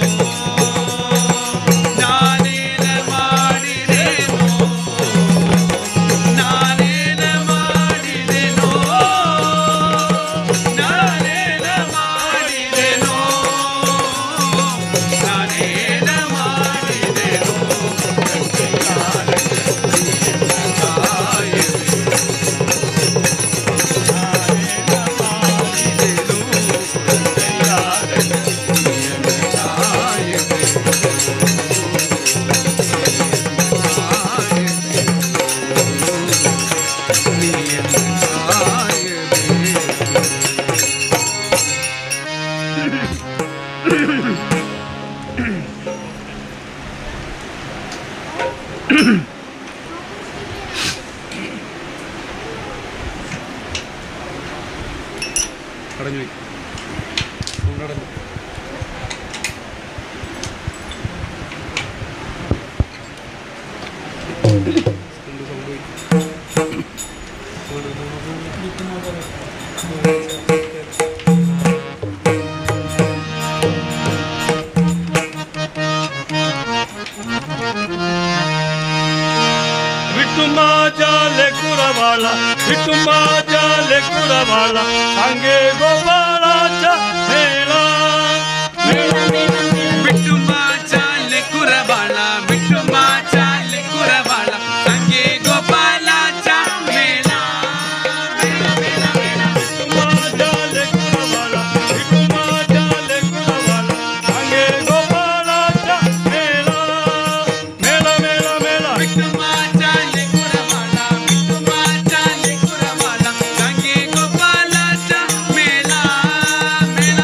ನಾನೇನ ಮಾಡಿದೆನು. ನಾನೇನ ಮಾಡಿದೆನು. ನಾನೇನ ಮಾಡಿದೆನು. ನಾನೇನ ಮಾಡಿದೆನು. അടഞ്ഞു അടഞ്ഞു. ವಿಟ್ಟುಮಾ ಜಾಲೆ ಕುರವಾಳ, ವಿಟ್ಟುಮಾ ಜಾಲೆ ಕುರವಾಳ, ಹಂಗೆ ಗೋಪಾಲಾಚ ಮೇಳ ಮೇಳ. ಬಿಟ್ಟು ಮಾಚಾಲೆ ಕುರಬಾಳ, ಬಿಟ್ಟು ಮಾಚಾಲೆ ಕುರಬಾಳ, ಸಂಗೆ ಗೋಪಾಲ ಮೇಳ ಮೇಳ ಮೇಳ ಮೇಳ. ವಿಟ್ಟುಮಾ ಜಾಲೆ ಕುರವಾಳ, ವಿಟ್ಟುಮಾ ಜಾಲೆ ಕುರವಾಳ, ಹಂಗೆ ಗೋಪಾಲಾಚ ಮೇಳ ಮೇಳ ಮೇಳ ಮೇಳ. ಬಿಟ್ಟು ಮಾಚಾಲೆ ಕುರಬಾಳ, ಬಿಟ್ಟು ಮಾಚಾಲೆ ಕುರಬಾಳ, ಸಂಗೆ ಗೋಪಾಲ ಮೇಳ ಮೇಳ.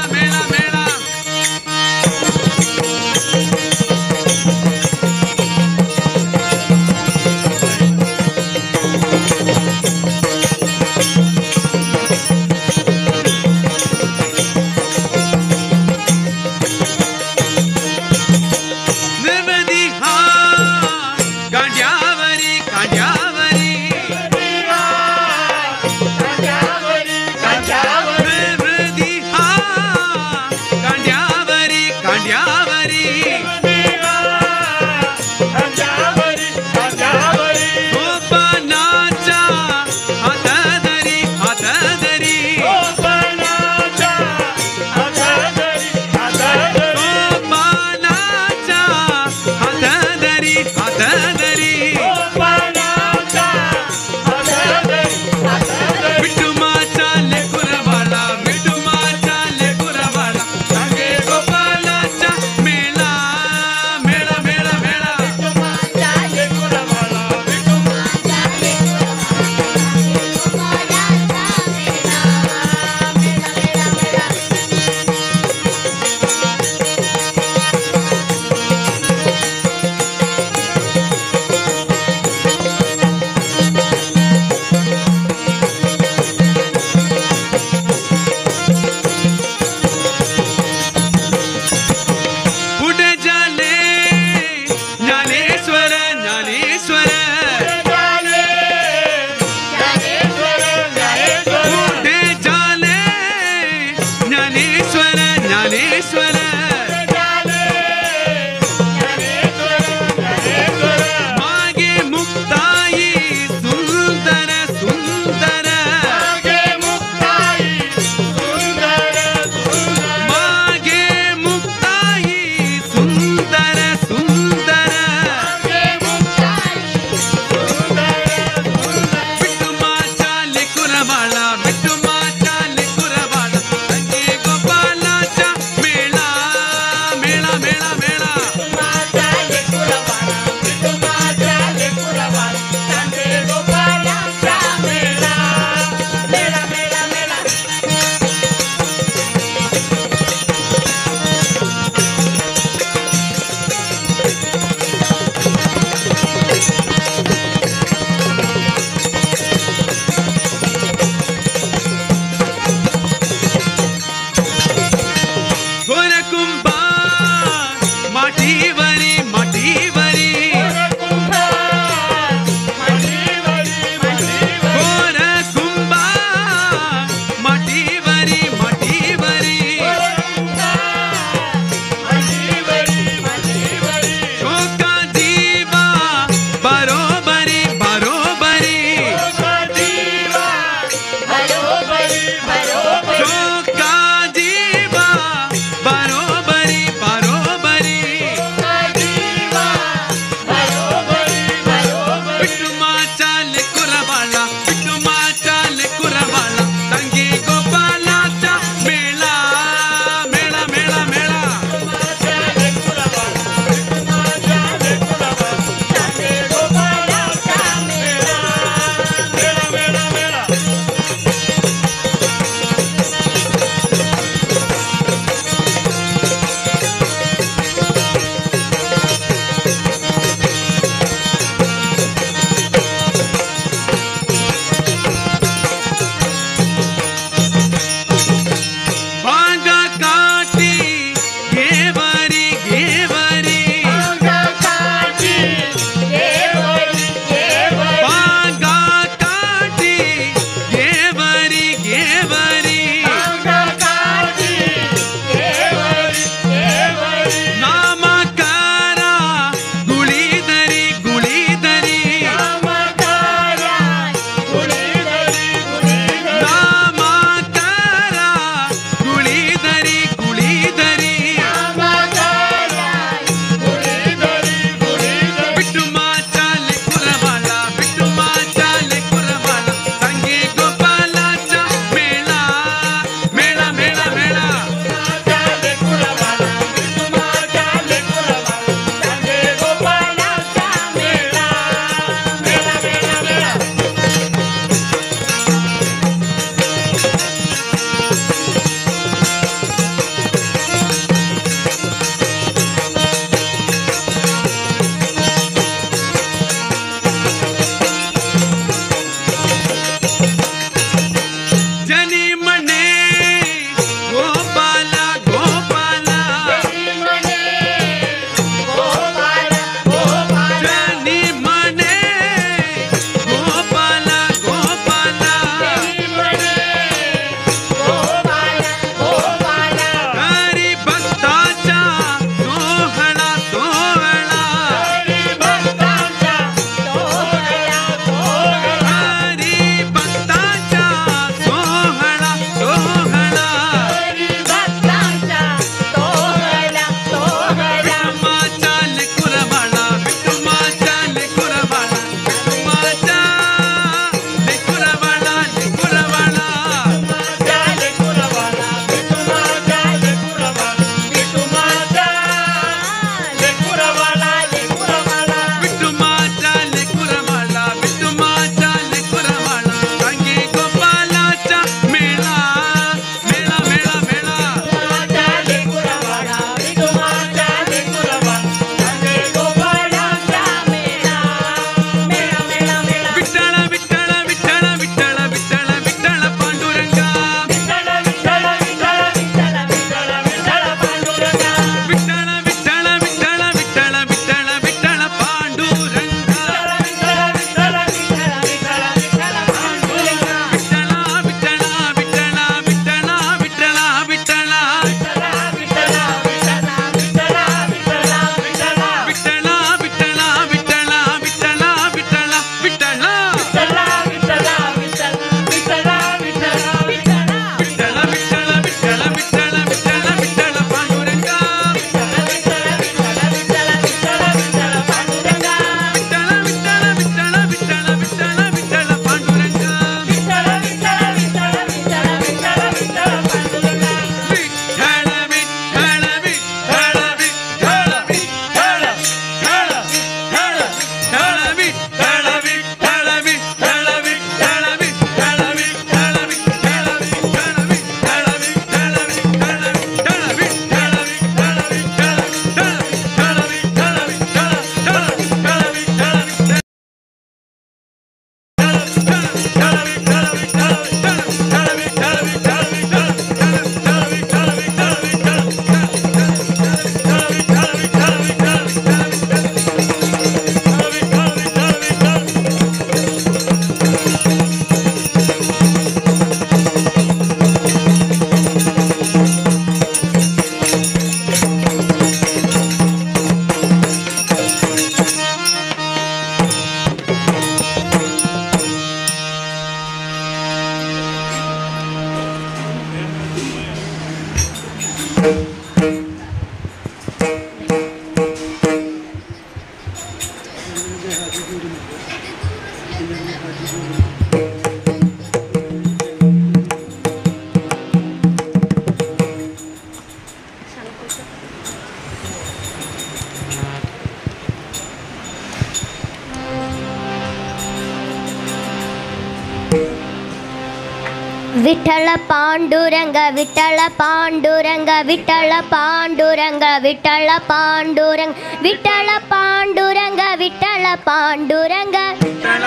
Vittala Panduranga Vittala Panduranga Vittala Panduranga Vittala Panduranga Vittala Panduranga Vittala Panduranga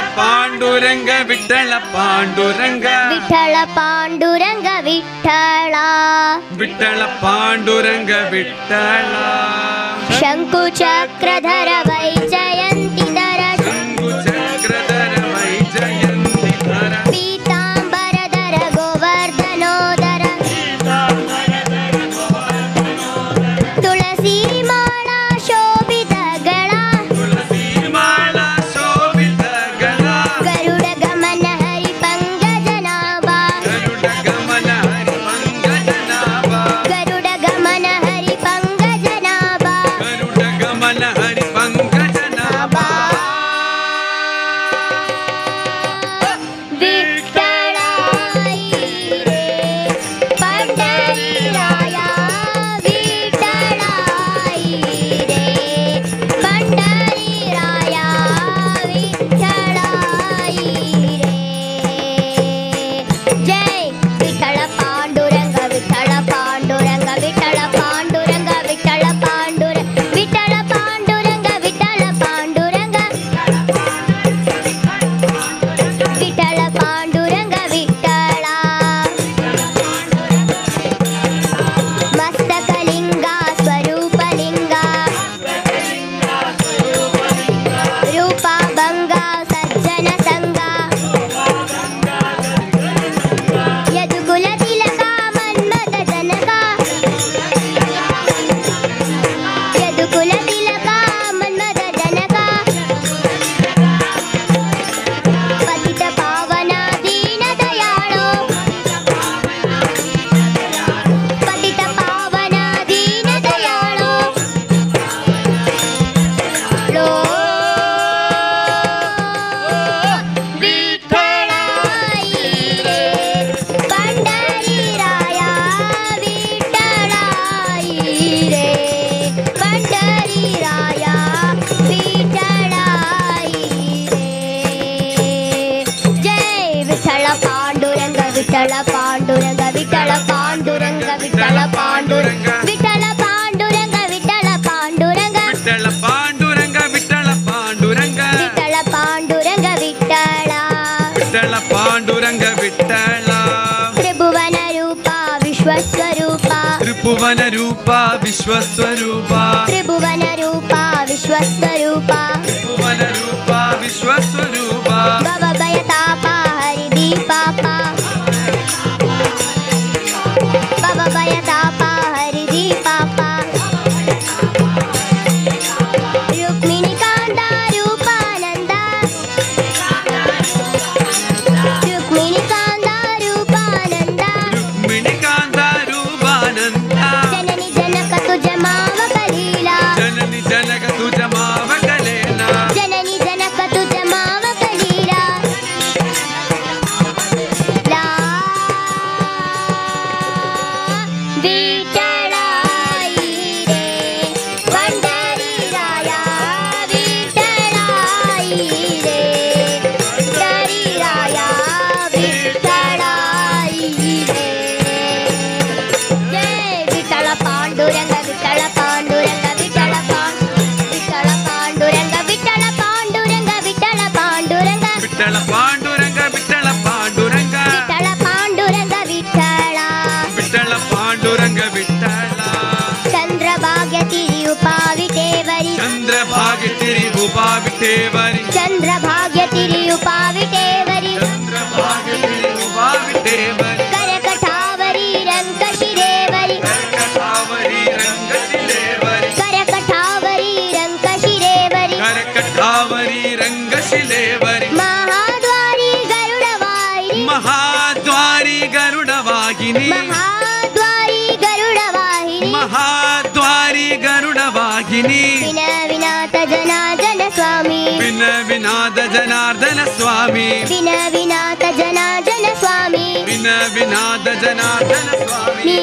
Vittala Panduranga Vittala Panduranga Vittala Panduranga Vittala Vittala Panduranga Vittala ಶಂಕು ಚಕ್ರಧರ ವೈಜಯಂತಿಧರ ಶಂಕು ಚಕ್ರಧರ ವೈಜಯಂತಿಧರ ಪೀತಾಂಬರಧರ ಗೋವರ್ಧನೋದರ ತುಳಸಿ ಮಾಲಾ ಶೋಭಿತ ಗಳ ತುಳಸಿ ಮಾಲಾ ಶೋಭಿತ ಗಳ ಗರುಡ ಗಮನ ಹರಿ ಪಂಕಜನಾಭ ಗರುಡ ಗಮನ ಹರಿ ಪಂಕಜನಾಭ ಗರುಡ ಗಮನ ಹರಿ ಪಂಕಜನಾಭ ಗರುಡ ಗಮನ ಹರಿ ಪಂಕಜನಾಭ ವಿಠ್ಠಲಾಯಿ ರೇ ಪಂಡರೀರಾಯ ವಿಠ್ಠಲಾಯಿ ರೇ ಪಂಡರೀರಾಯ ವಿಠ್ಠಲಾಯಿ ರೇ ಜೈ ವಿಠ್ಠಲ ಪಾಂಡುರಂಗ ವಿಠ್ಠಲ ಪಾಂಡುರಂಗ ವಿಠ್ಠಲ ಪಾಂಡುರಂಗ ವಿಠ್ಠಲ ಪಾಂಡುರ ವಿಠ್ಠಲ ಪಾಂಡುರಂಗ ವಿಠ್ಠಲ ಪಾಂಡುರಂಗ ವಿಠ್ಠಲ ಪಾಂಡುರಂಗ ವಿಠ್ಠಲ ಮಸ್ತಕಲಿಂಗ ಸ್ವರೂಪಲಿಂಗ ರೂಪಭಂಗ ಸಜ್ಜನ ಸಂಗ ಯದುಕುಲ ತಿಲಕ ಮನ್ಮಥ ಜನಕ ಯದುಕುಲ ತಿಲಕ ಮನ್ಮಥ ಜನಕ ಪತಿತ ಪಾವನ ದೀನ ದಯಾಳೋ ಪತಿತ ಪಾವನ ದೀನ ದಯಾಳೋ ಲೋ ವಿಠ್ಠಲಾಯಿ ರೇ ಪಂಡರೀರಾಯ ವಿಠ್ಠಲಾಯಿ ರೇ ಪಂಡರೀರಾಯ ವಿಠ್ಠಲಾಯಿ ರೇ ಜೈ ವಿಠ್ಠಲ ಪಾಂಡುರಂಗ ವಿಠ್ಠಲ ಪಾಂಡುರಂಗ ವಿಠ್ಠಲ ಪಾಂಡುರಂಗ ವಿಠ್ಠಲ ಪಾಂಡುರಂಗ ವಿಠ್ಠಲ ಪಾಂಡುರಂಗ ವಿಠ್ಠಲ ಪಾಂಡುರಂಗ ವಿಠ್ಠಲ ಪಾಂಡುರಂಗ ವಿಠ್ಠಲ ಪಾಂಡುರಂಗ ವಿಠ್ಠಲ ಪಾಂಡುರಂಗ ವಿಠ್ಠಲ ವಿಠ್ಠಲ ಪಾಂಡುರಂಗ ವಿಠ್ಠಲ ತ್ರಿಭುವನ ರೂಪ ವಿಶ್ವಸ್ವರೂಪ ತ್ರಿಭುವನ ರೂಪ ವಿಶ್ವಸ್ವರೂಪ ತ್ರಿಭುವನ ರೂಪ ವಿಶ್ವಸ್ವರೂಪ ತ್ರಿಭುವನ ರೂಪ ವಿಶ್ವಸ್ವರೂಪ ಭವ ಭಯ ತಾಪ ಹರಿ ದೀಪಾಪ ಭವ ಭಯ ತಾಪ ಹರಿ ದೀಪಾಪ ರುಕ್ಮಿಣಿ ಕಾಂತ ರೂಪಾನಂದ ರುಕ್ಮಿಣಿ ಕಾಂತ ರೂಪಾನಂದ ರುಕ್ಮಿಣಿ ಕಾಂತ ರೂಪಾನಂದ ಜನನಿ ಜನಕ ತುಜ ಮಾವಕ ಲೀಲಾ ಜನನಿ ಜನಕ ತುಜ ಮಾವಕಲೇನ ಜನನಿ ಜನಕ ತುಜ ಮಾವಕ ಲೀಲಾ ಲಾ ವಿಠ್ಠಲಾಯಿ ರೇ ಪಂಡರೀರಾಯ ವಿಠ್ಠಲಾಯಿ ರೇ ಪಂಡರೀರಾಯ ವಿಠ್ಠಲಾಯಿ ರೇ ಜೈ ವಿಠ್ಠಲ ಪಾಂಡುರಂಗ ವಿಠ್ಠಲ ಪಾಂಡುರಂಗ ವಿಠ್ಠಲ ಪಾಂಡು ವಿಠ್ಠಲ ಪಾಂಡುರಂಗ ವಿಠ್ಠಲ ಪಾಂಡುರಂಗ ವಿಠ್ಠಲ ಪಾಂಡುರಂಗ ವಿಠ್ಠಲ ಪಾಂಡುರಂಗ ವಿಠ್ಠಲ ಪಾಂಡುರಂಗ ವಿಠ್ಠಲ ಪಾಂಡುರಂಗ ವಿಠ್ಠಲ ವಿಠ್ಠಲ ಪಾಂಡುರಂಗ ವಿಠ್ಠಲ ಚಂದ್ರಭಾಗ್ಯ ತಿರಿಯುಪಾವಿಟೇವರಿ ಚಂದ್ರ ಭಾಗ್ಯ ತಿರಿಗುಪಾವಿಟೇವರಿ ಚಂದ್ರಭಾಗ್ಯ ತಿರಿಯುಪಾವಿಟೇವರಿ ಚಂದ್ರ ಭಾಗ್ಯ ತಿರಿಗುಪಾವಿಟೇವರಿ ಕರಕಠಾವರಿ ರಂಕಶಿರೇವರಿ ಕರಕಟಾವರಿ ರಂಗಶಿಲೇವರಿ ಕರಕಠಾವರಿ ರಂಕಶಿರೇವರಿ ಕರಕಟಾವರಿ ರಂಗಶಿಲೇವರಿ ಮಹಾದ್ವಾರಿ ಗರುಡವಾಹಿನಿ ಮಹಾದ್ವಾರಿ ಗರುಡವಾಹಿನಿ ಮಹಾದ್ವಾರಿ ಗರುಡವಾಹಿನಿ ಮಹಾದ್ವಾರಿ ಗರುಡವಾಹಿನಿ ವಿನ ವಿನಾಥ ಜನಾರ್ದನ ಸ್ವಾಮಿ ವಿನ ವಿನಾದ ಜನಾರ್ದನ ಸ್ವಾಮಿ ವಿನ ವಿನಾಥ ಜನಾರ್ದನ ಸ್ವಾಮಿ ವಿನ ವಿನಾದ ಜನಾರ್ದನ ಸ್ವಾಮಿ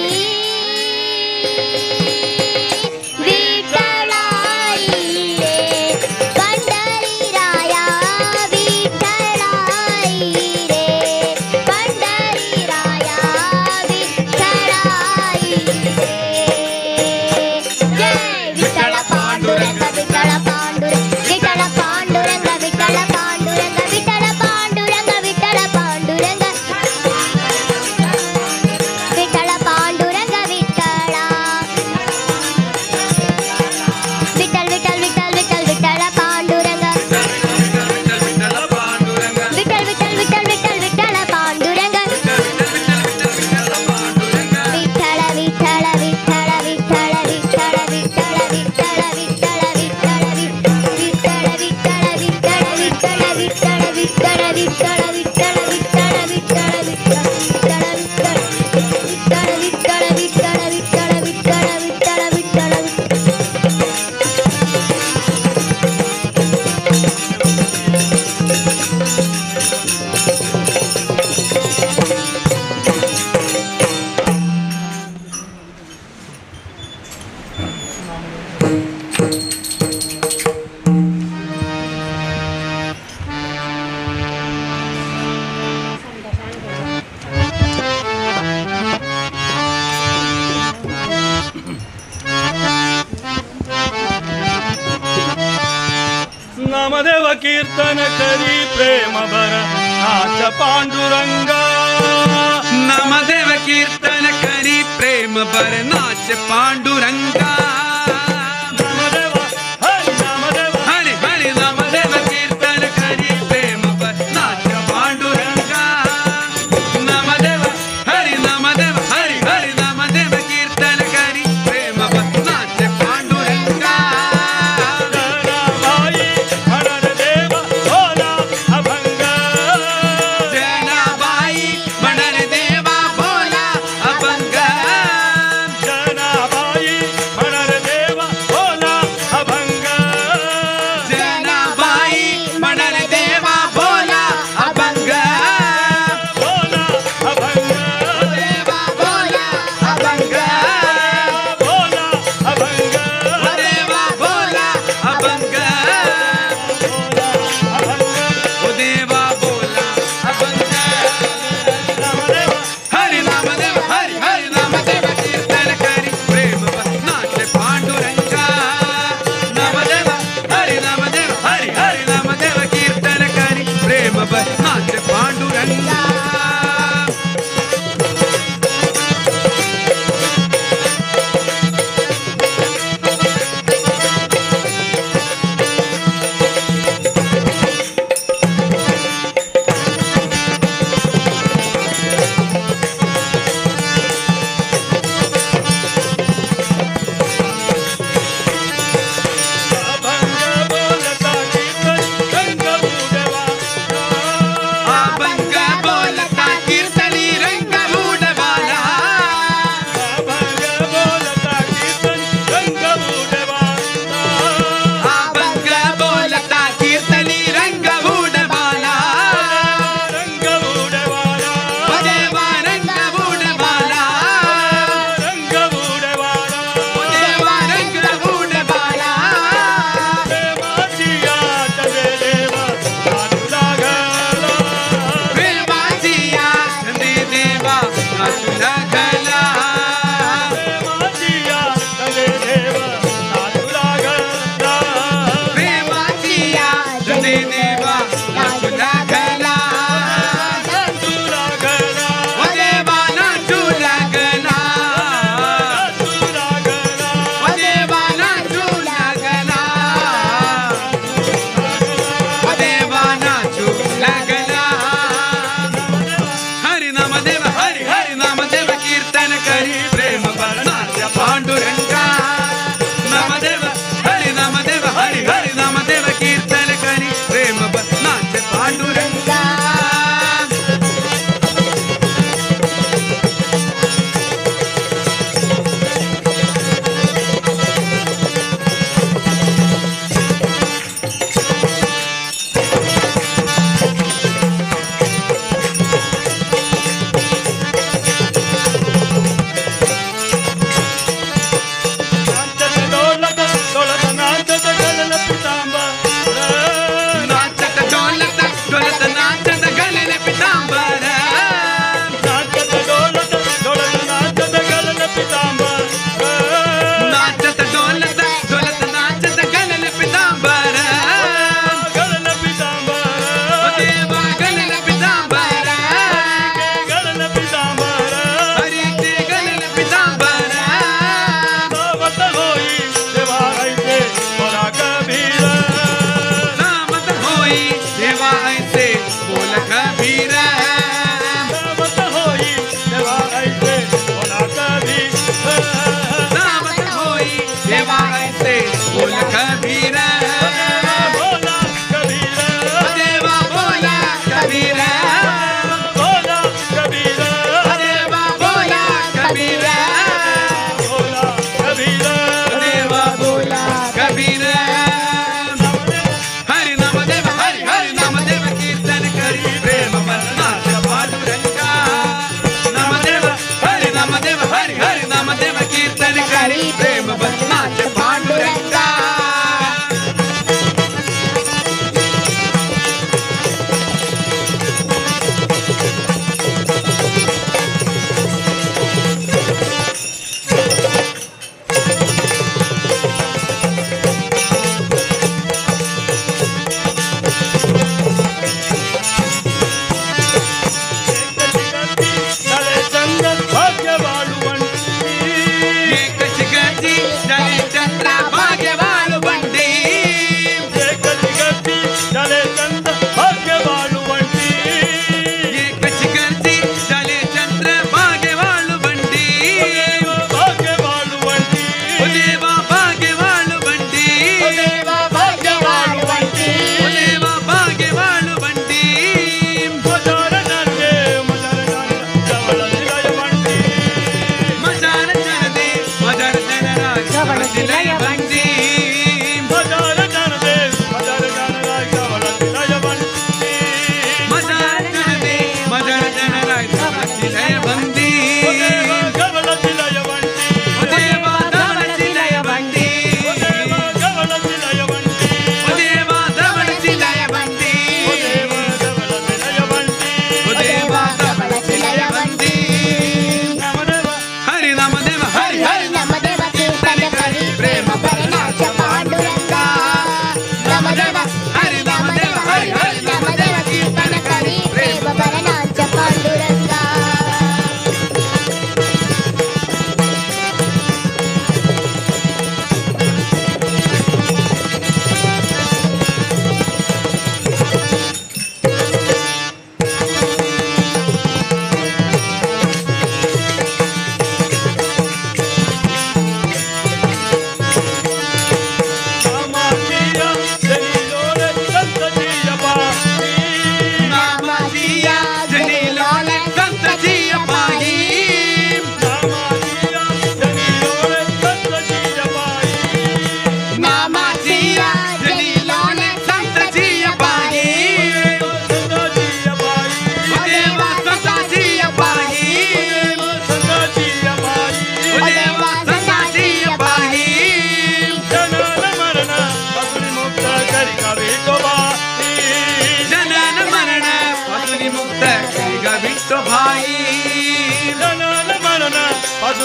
नामदेव कीर्तन करी प्रेम भर नाच पांडुरंगा नामदेव कीर्तन करी प्रेम भर नाच पांडुरंगा नामदेव हरि नामदेव हरि हरि नामदेव कीर्तन करी प्रेम भर नाच पांडुरंगा नामदेव हरि नामदेव हरि हरि नामदेव कीर्तन करी प्रेम भर नाच पांडुरंगा जनाबाई म्हणर देवा भोला अभंग जनाबाई म्हणर देवा बोला अभंग जनाबाई जनाबाई म्हणर देवा भोला अभंग म्हणर देवा भोला अभंग भोला अभंग भोला अभंग देवा बोला अभंग देवा भोला अभंग भोला अभंग देवा बोला अभंग नामदेव हरि नामदेव हरि हरि नामदेव कीर्तन करी प्रेम नाच पांडुरंगा नामदेव हरि नामदेव हरि हरि नामदेव कीर्तन करी प्रेम नाच पांडुरंगा अभंग बोलता कीर्तन रंग उडवा अभंग बोलता कीर्तनी रंग उडवाला अभंग बोलता कीर्तन रंग उडवा अभंग बोलता कीर्तनी रंग उडवाला रंग उडवाला देवा रंग उडवाला रंग उडवाला देवा रंग उडवाला प्रेमाची आत दे देवा नाचू लागला प्रेमाची आस दे देवा नाचू लागला प्रेमाची आत दे देवा नाचू लागला प्रेमाची आस दे देवा नाचू लागला नाचू लागला ओ देवा नाचू लागला नाचू लागला ओ देवा नाचू लागला ओ देवा नाचू लागला हरि नामदेव हरि हरि नामदेव कीर्तन करी प्रेम नाच पांडुरंगा नामदेव हरि नामदेव हरि हरि नामदेव कीर्तन करी प्रेम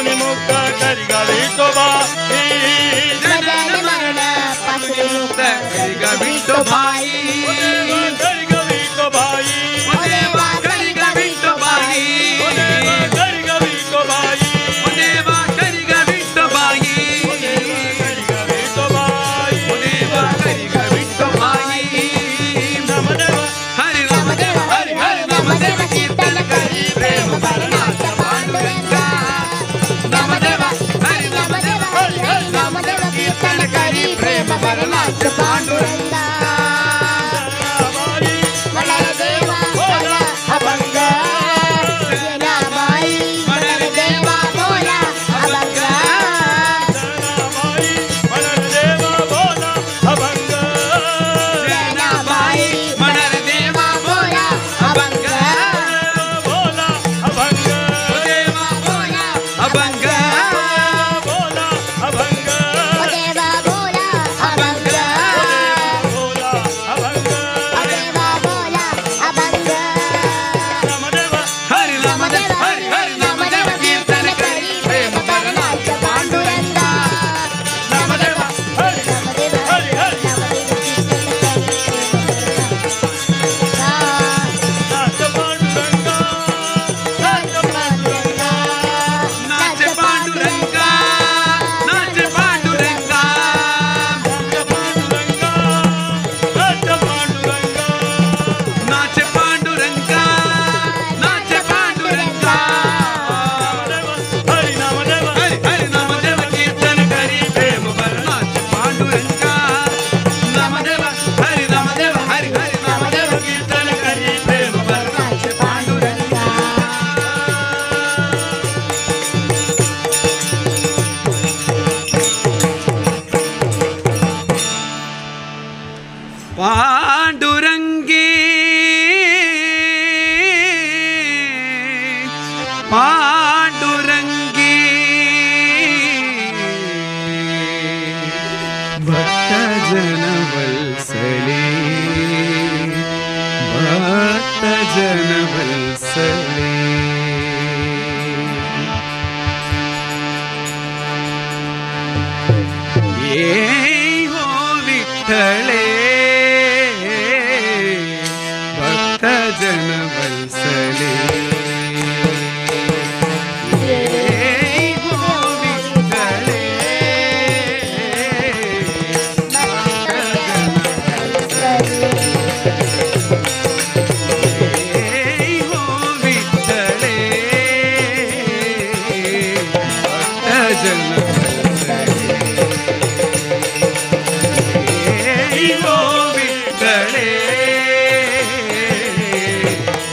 पासून मुक्त करी विठोबा. जनन मरण पासून मुक्त करी ग विठोबाई. करी ग विठोबाई. ओ देवा करी ग विठोबाई. ओ देवा करी ग विठोबाई. ओ देवा करी ग विठोबाई. करी ग विठोबाई. ओ देवा करी ग विठोबाई. नामदेव हरि नामदेव हरि हरि नामदेव कीर्तन करी प्रेम भरनाथ पांडुरंगा. नामदेव हरि नामदेव हरि हरि नामदेव कीर्तन करी प्रेम भरनाथ पांडुरंगा. बाई देवा बोला अभंग. जनाबाई देवा बोला अभंग. बाई म्हणत देवा बोला अभंग. जनाबाई म्हणर देवा बोला अभंग. बोला अभंग. ओ देवा बोला अभंग. बोला अभंग. देवा बोला अभंग. बोला अभंग. देवा बोला अभंग. नामदेव हरि नामदेव हरि हरि नामदेव कीर्तन करी प्रेम भरनाथ पांडुरंगा. नामदेव हरि नामदेव हरि हरि नामदेव कीर्तन करी प्रेम भरनाथ. नाच पांडुरंगा. नाच पांडुरंगा. नाच पांडुरंगा. नाच पांडुरंगा. नाच पांडुरंगा. नाच पांडुरंगा. नाच पांडुरंगा. नाच पांडुरंगा. नामदेव हरि नामदेव हरि हरि नामदेव कीर्तन करी प्रेम भरनाथ पांडुरंगा. नामदेव हरि नामदेव हरि हरि नामदेव कीर्तन करी प्रेम भरनाथ पांडुरंगा. पांडुरंगे पांडुरंगे भक्तजन वत्सले भक्तजन वत्सले. ये हो विठ्ठले भक्तजन वत्सले. ये हो विठ्ठले भक्तजन वत्सले. ये हो विठ्ठले भक्तजन वत्सले. ये हो विठ्ठले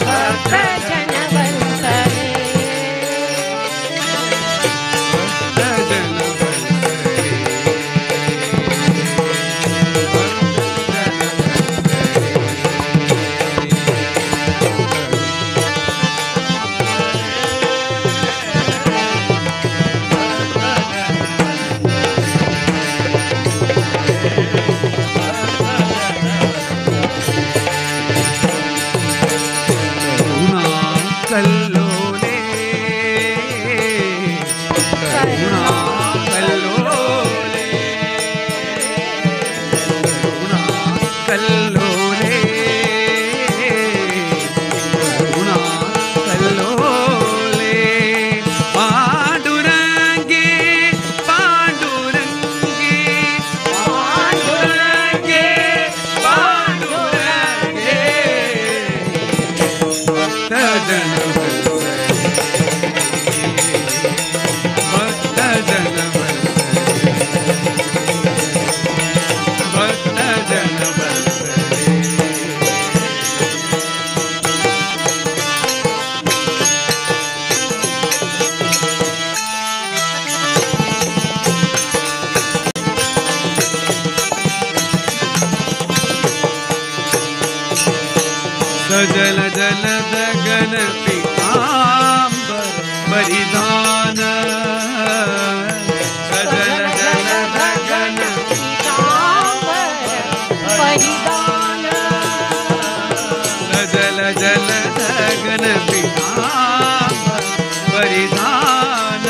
भक्तजन वत्सले. भक्तजन वत्सले. करुणा कल्लोले करुणा कल्लोले करुणा कल्लोले करुणा कल्लोले. पांडुरंगे पांडुरंगे पांडुरंगे पांडुरंगे भक्तजन वत्सले भक्तजन वत्सले भक्तजन वत्सले. सजल जलद गण पीतांबर परिधान. सजल जलद गण परिधान. सजल जलद गण पीतांबर परिधान.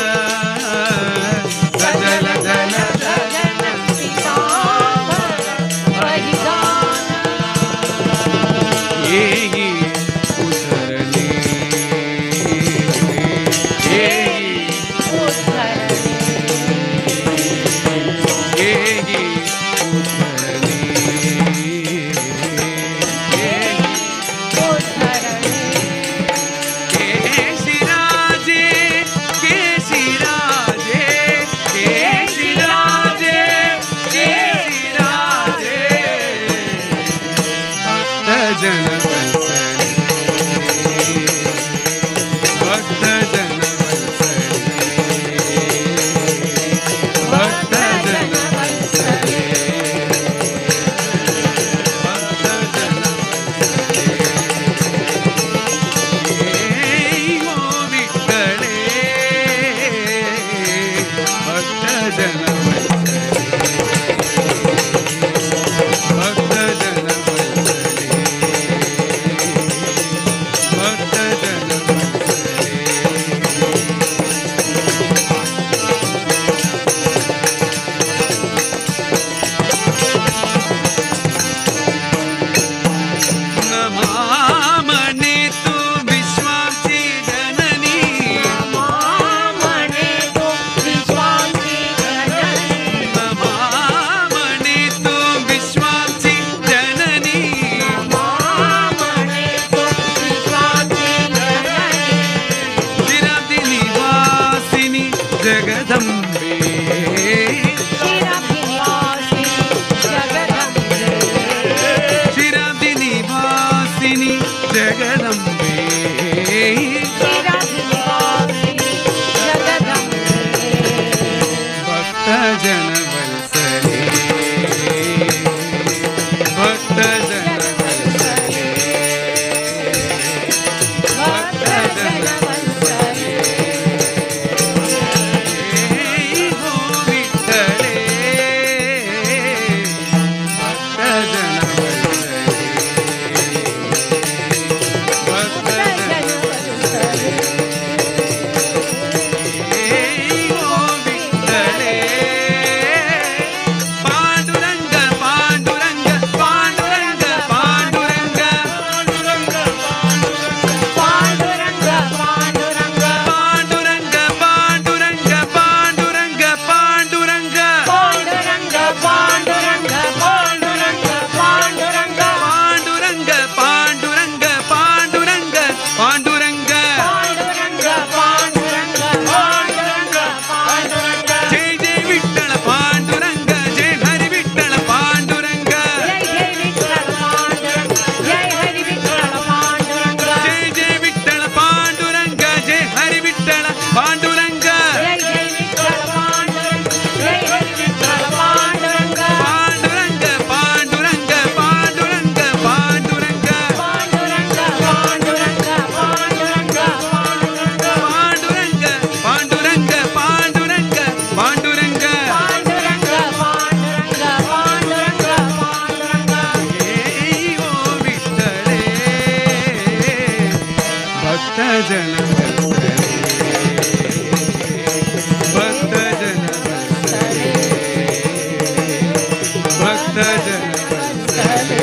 पहिदान. येई उतरले, येई उद्धरणे. येई उतरले, येई उद्धरणे. केशिराजे, केशिराजे, केशिराजे, केशिराजे, भक्तजन वत्सले, भक्तजन वत्सले, भक्तजन वत्सले, भक्तजन वत्सले. ओ विठ्ठले, भक्तजन वत्सले, भक्तजन वत्सले, भक्तजन वत्सले. नमामणे तू विश्वाची जननी, म्हणे तो विश्वाची जननी. नमामणे तू विश्वाची जननी, म्हणे तो विश्वाची जननी. चिरदिनिवासिनी जगदंबे, शिरभिवासिनी जगदंबे. चिरदिनिवासिनी जगदंबे, शिरभिवासिनी जगदंबे. भक्तजन वत्सले, भक्तजन वत्सले, भक्तजन वत्सले. हो विठ्ठले, भक्तजन वत्सले, भक्तजन भक्तजन वत्सले. हो विठ्ठले. पांडुरंग पांडुरंग पांडुरंग पांडुरंग, पांडुरंग पांडुरंग पांडुरंग पांडुरंग पांडुरंग पांडुरंग, पांडुरंग पांडुरंग पांडुरंग पांडुरंग, पांडुरंग पांडुरंग पांडुरंग पांडुरंग, पांडुरंग पांडुरंग पांडुरंग पांडुरंग. जय जय विठ्ठल पांडुरंग, जय हरी विठ्ठल पांडुरंग, जय जय विठ्ठल पांडुरंग, जय हरी विठ्ठल पांडुरंग, जय जय विठ्ठल पांडुरंग, जय हरी विठ्ठल पांडुरंग, जय जय विठ्ठल पांडुरंग, जय हरी विठ्ठल पांडुरंग, पांडुरंग पांडुरंग पांडुरंग पांडुरंग, पांडुरंग पांडुरंग पांडुरंग पांडुरंग, पांडुरंग पांडुरंग पांडुरंग पांडुरंग, पांडुरंग पांडुरंग पांडुरंग पांडुरंग. ओ विठ्ठले, भक्तजन वत्सले, भक्तजन वत्सले, भक्तजन वत्सले.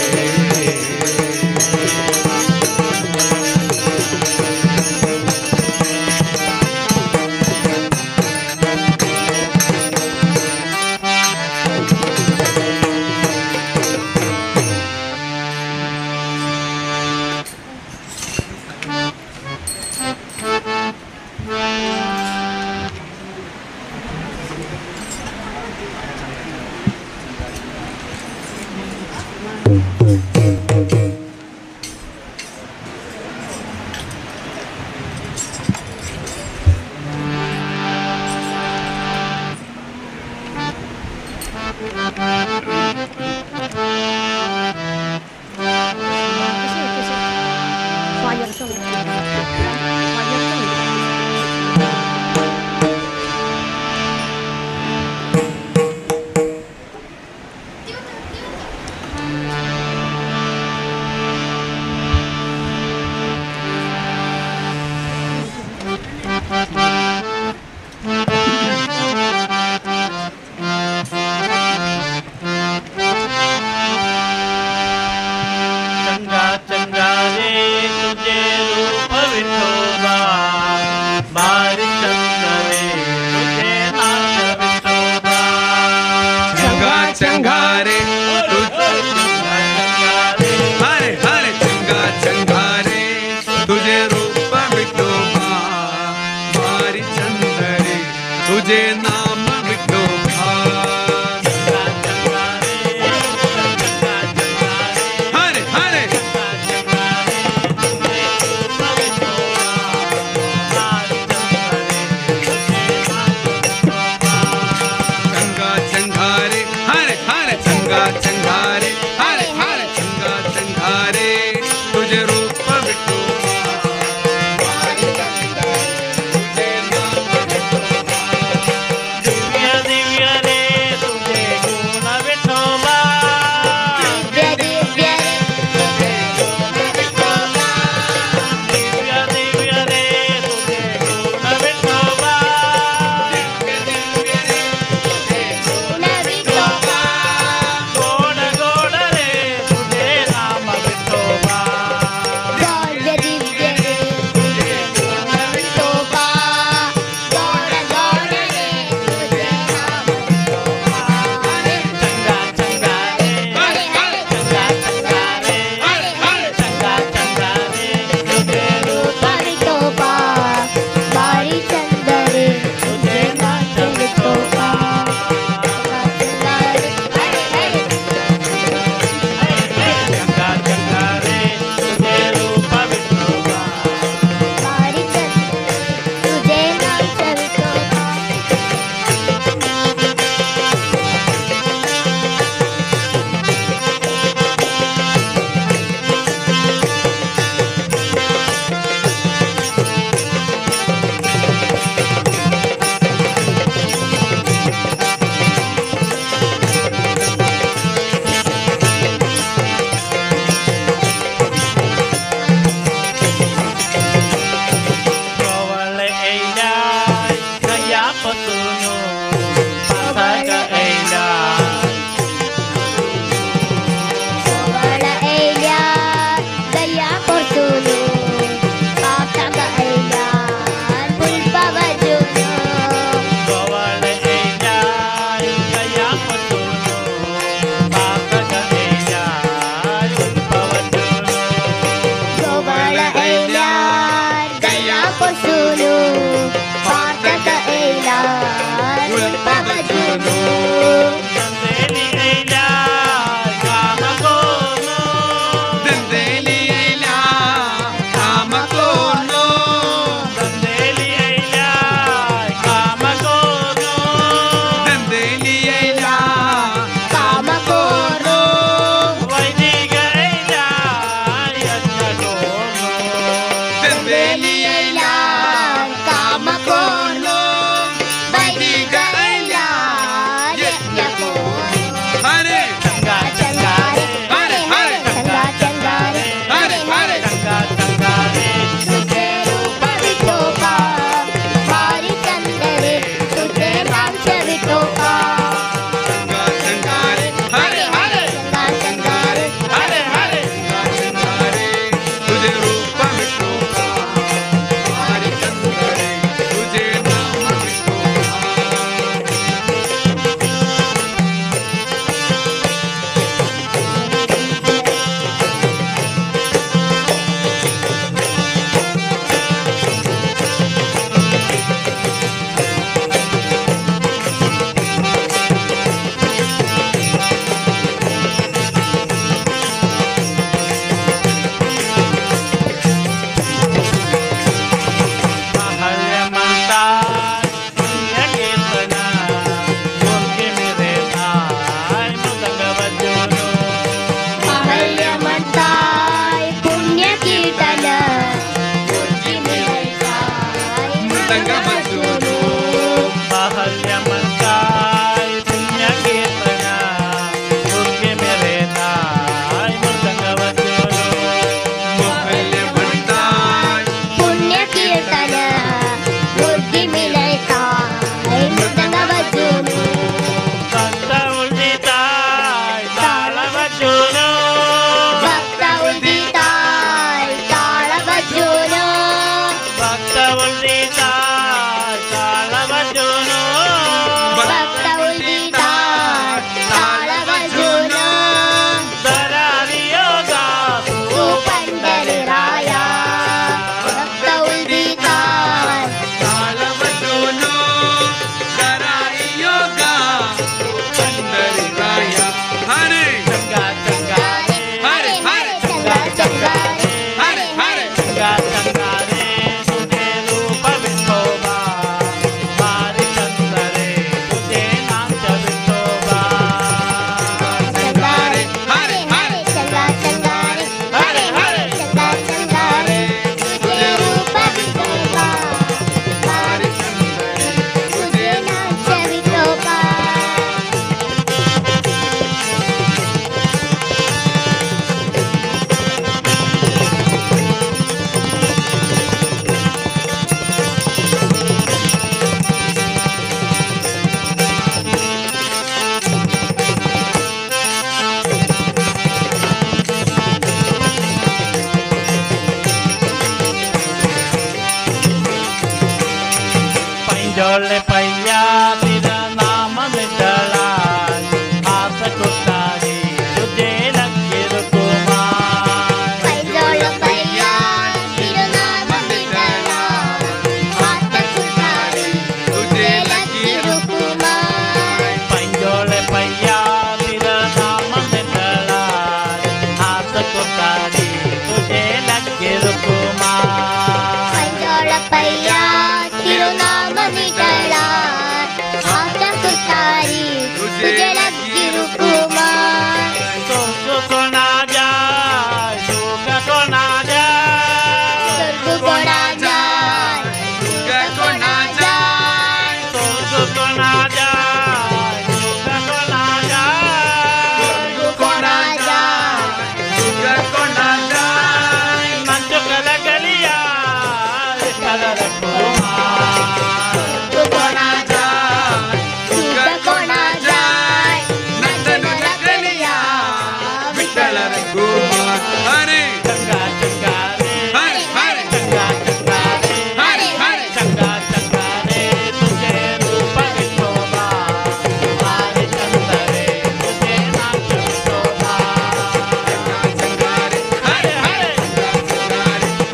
चंगा रे हरे हरे चंगा चंगा रे तुझे रूप विठोबा मारी चंद रे तुझे नाच विठोबा चंगा रे हरे हरे चंगा चंगा रे हरे हरे चंगा चंगा रे तुझे रूप विठोबा मारी चंद रे तुझे नाच विठोबा। पैंजोले पैया तेरा नाम निटला आस कुतारी तुझे लगे रुकुमार पैंजोल पैया तेरा नाम निटला आस कुतारी तुझे लगे रुकुमार पैंजोले पैया तेरा नाम निटला आस कुतारी तुझे लगे रुकुमार पैंजोल पैया तेरा नाम निटला आस कुतारी तुझे लगे रुकुमार सुख कोणा जाय सुख कोणा जाय स्वर्ग कोणा जाय सुख कोणा जाय सुख कोणा जाय सुख कोणा जाय स्वर्ग कोणा जाय सुख कोणा जाय मंचुक लगलिया विठ्ठल रखुमार स्वर्ग कोणा जाय सुख कोणा जाय नंदन लगलिया विठ्ठल रघुमार हरे चंगा चंगा रे हरे हरे चंगा चंगा रे हरे हरे चंगा चंगा रे तुझे रूप विठोबा मारी चंद रे तुझे नाच विठोबा चंगा रे हरे हरे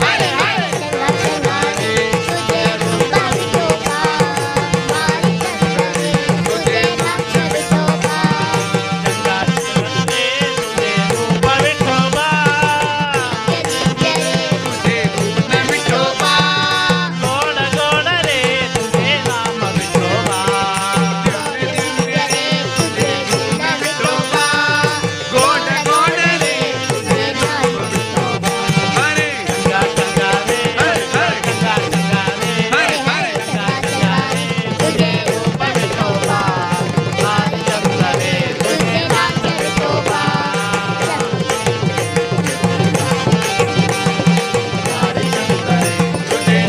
हरे हरे चंगा चंगा रे तुझे रूप विठोबा मारी चंद रे तुझे नाच विठोबा चंगा चंगा रे तुझे रूप विठोबा दिव्य रे तुझे रूप विठोबा गोड गोड रे तुझे नाम विठोबा दिव्य रे तुझे गुण विठोबा गोड गोड रे तुझे नाम विठोबा हरे चंगा चंगा रे हरे हरे चंगा चंगा रे हरे हरे चंगा चंगा रे तुझे रूप विठोबा मारी चंद रे तुझे नाच विठोबा तुझे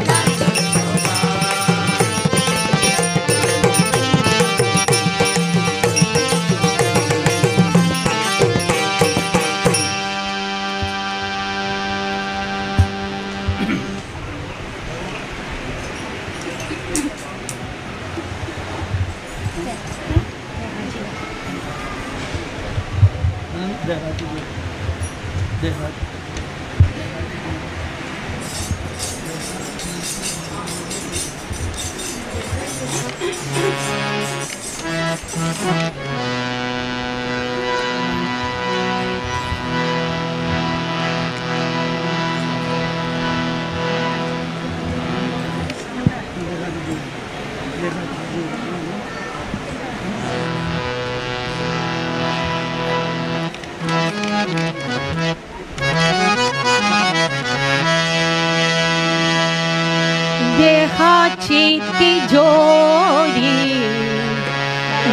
देहाची तिजोरी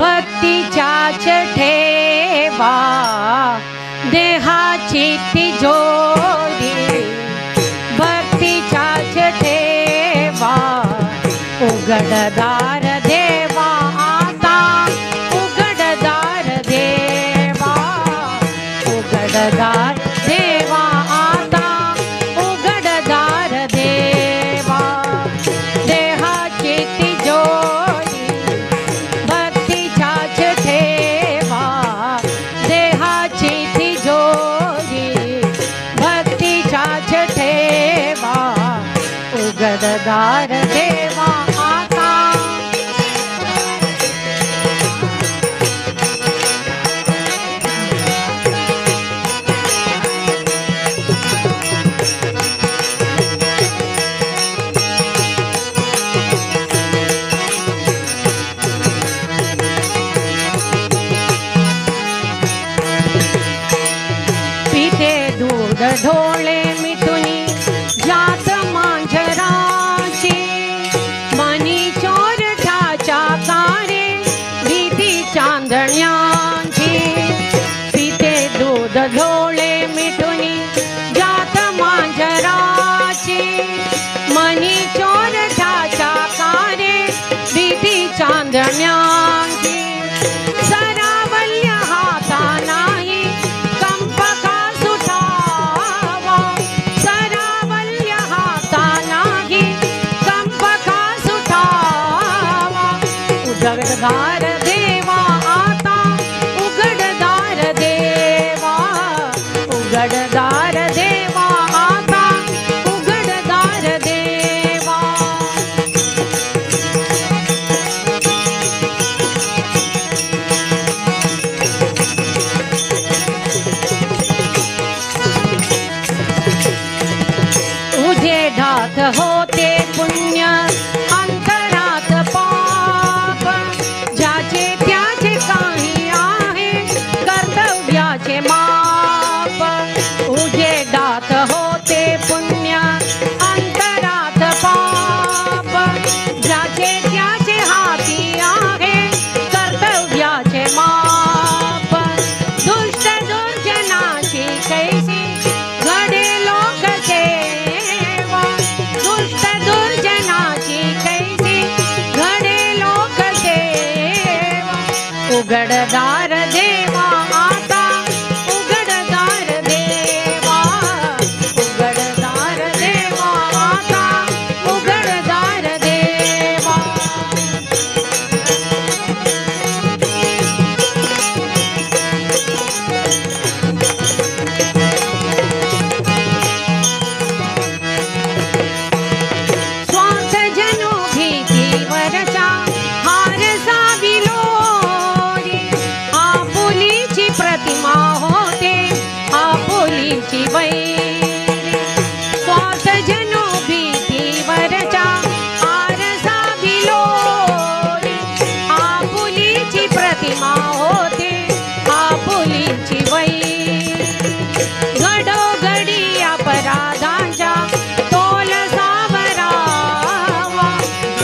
भक्तीच्याच ठेवा देहाची तिजोरी भक्तीच्याच ठेवा उघडदार देवा आता उघडदार देवा उघडदार देवा आता उघडदार देवा देहाची तिजोरी भक्तीच्याच ठेवा देहाची तिजोरी भक्तीच्याच ठेवा उघडदार देवा आता। ढोळे मिटुनी जात मांजराची, मनी चोरट्याच्या कारे भीती चांदण्यांची। पिते दूध ढोळे मिटुनी जात मांजराची, मनी चोरट्याच्या कारे भीती चांदण्यांची। सरावल्य हाता नाही कंपका सुटावा, सरावल्य हाता नाही कंपका सुटावा। उघडदार देवा आता उघडदार देवा, उघडदार देवा आता उघडदार देवा। उजेडात होते पुण्य अंतरात पाप, ज्याचे त्याचे काही आहे कर्तव्याचे माप। उजेडात होते पुण्य अंतरात पाप, ज्याचे त्याचे हाती आहे कर्तव्याचे माप। दुष्ट दुर्जनाची कैसी घडे लोकसेवा, दुष्ट दुर्जनाची कैसी घडे लोकसेवा। उघडदार देवा आता उघडदार देवा, उघडदार देवा आता उघडदार देवा। स्वार्थ जनो भीतीवरच्या हार साविलोरी, आपुलीची प्रतिमा होते आपुलीची वैरी। स्वार्थ जनो भीतीवरच्या हार साविलोरी, आपुलीची प्रतिमा होते आपुलीची वैरी। घडोघडी अपराधांच्या तोल सावरावा,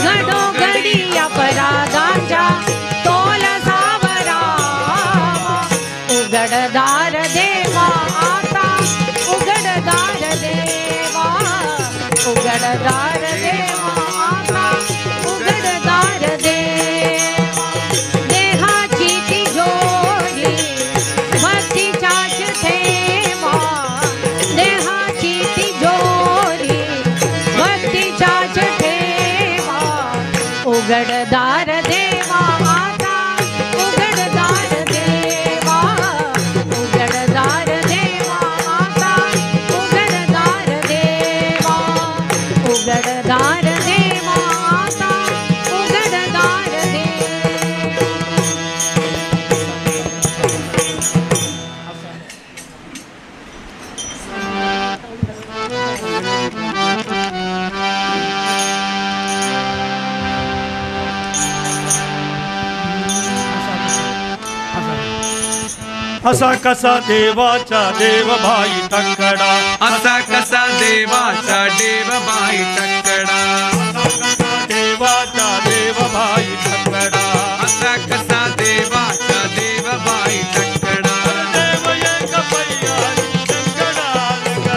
घडोघडी अपराधांच्या तोल सावरावा। उघडदार देवा आता उघडदार देवा, उघडदार देवा आता उघडदार देवा। देहाची तिजोरी भक्तीच्याच ठेवा, देहाची तिजोरी भक्तीच्याच ठेवा। उघडदार देवा आता उघडदार देवा, उघडदार देवा आता उघडदार देवा, उघडदार देवा आता उघडदार देवा। असा कसा देवाचा देव भाई तकडा, असा कसा देवाचा देव भाई तकडा, असा कसा देवाचा देव भाई तकडा, असा कसा देवाचा देव भाई तकडा। देव एक पैयानी लंगडा लंगडा,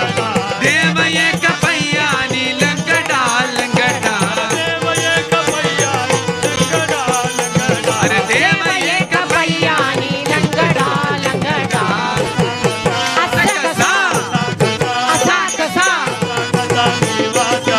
देव एक पैयानी लंगडा लंगडा, देव एक पैयानी लंगडा लंगडा, अरे देव एक पैयानी लंगडा लंगडा। असा कसा, असा कसा, कसा देवाचा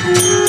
Thank you.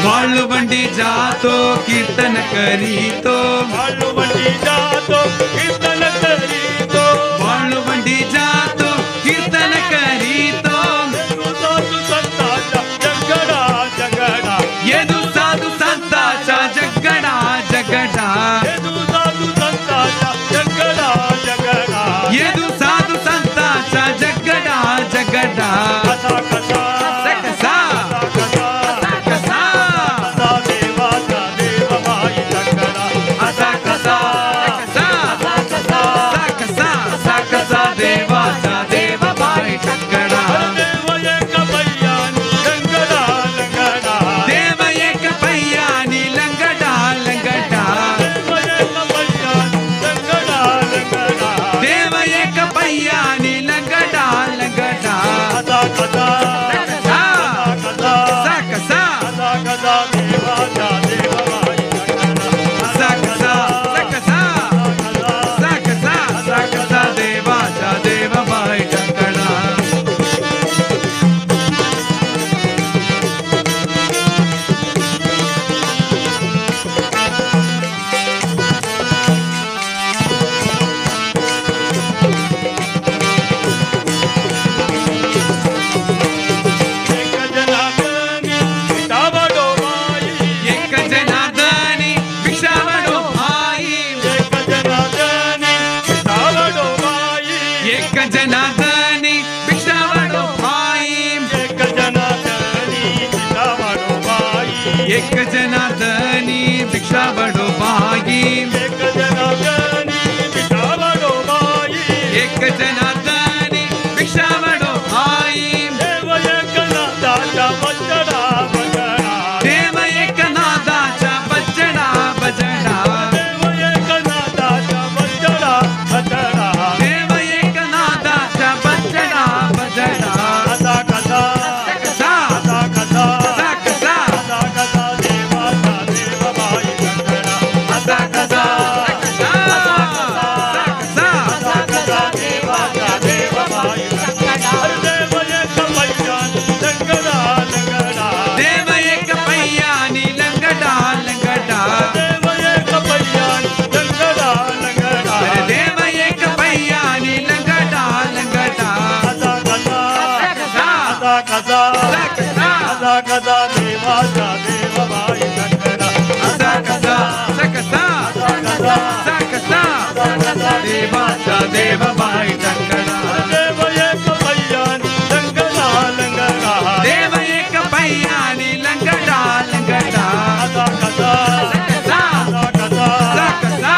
वाळू बंडी जातो कीर्तन करीतो, वाळू बंडी जातो कीर्तन करीतो, वाळू बंडी जातो कीर्तन करीतो। साधू संताच्या जगडा जगडा, येदू साधू संताच्या जगडा जगडा, येदू साधू संताच्या जगडा जगडा, येदू साधू संताच्या जगडा जगडा। कसा कसा कसा कसा कसा कसा देवाचा देव बाई जगडा, असा कसा कसा कसा कसा असा कसा देवाचा देव बाई जगडा। देव एक पय्यानी लंगडा लंगडा, देव एक पय्यानी लंगडा लंगडा, देव एक पय्यानी लंगडा लंगडा, देव एक पय्यानी लंगडा लंगडा। कसा कसा कसा कसा कसा कसा कसा देवाचा देव बाई जगडा, असा कसा कसा कसा कसा असा कसा देवाचा देव बाई जगडा। एक जनार्दनी विठावडो बाई, एक जनार्दनी भिक्षावडो भाई, एक जनार्दनी विठावडो बाई, एक जनार्दनी भिक्षावडो भाई, एक जनार्दनी विठावडो बाई, एक जनार्दनी भिक्षावडो भाई, एक जनार्दनी विठावडो बाई, एक जनार्दनी भिक्षावडो भाई। देव एकनाथाच्या बचडा बजडा, देव एकनाथाच्या बचडा बजडा, देव एकनाथाच्या बचडा बजडा, देव एकनाथाच्या बचडा बजडा। कसा कसा कसा कसा कसा कसा कसा कसा कसा देवाचा देव बाई जगडा, असा कसा कसा कसा कसा कसा देवाचा देव बाई जगडा, देव एक पय्यानी लंगडा लंगडा, देव एक पय्यानी लंगडा लंगडा, देव एक पय्यानी लंगडा लंगडा, अरे देव एक पय्यानी लंगडा लंगडा। कसा कसा कसा कसा कसा कसा कसा कसा देवाचा देव बाई जगडा, असा कसा कसा कसा कसा कसा देवाचा देव बाई जगडा। देव एक पय्यानी लंगडा लंगडा, देव एक पय्यानी लंगडा लंगडा, कसा कसा कसा कसा कसा कसा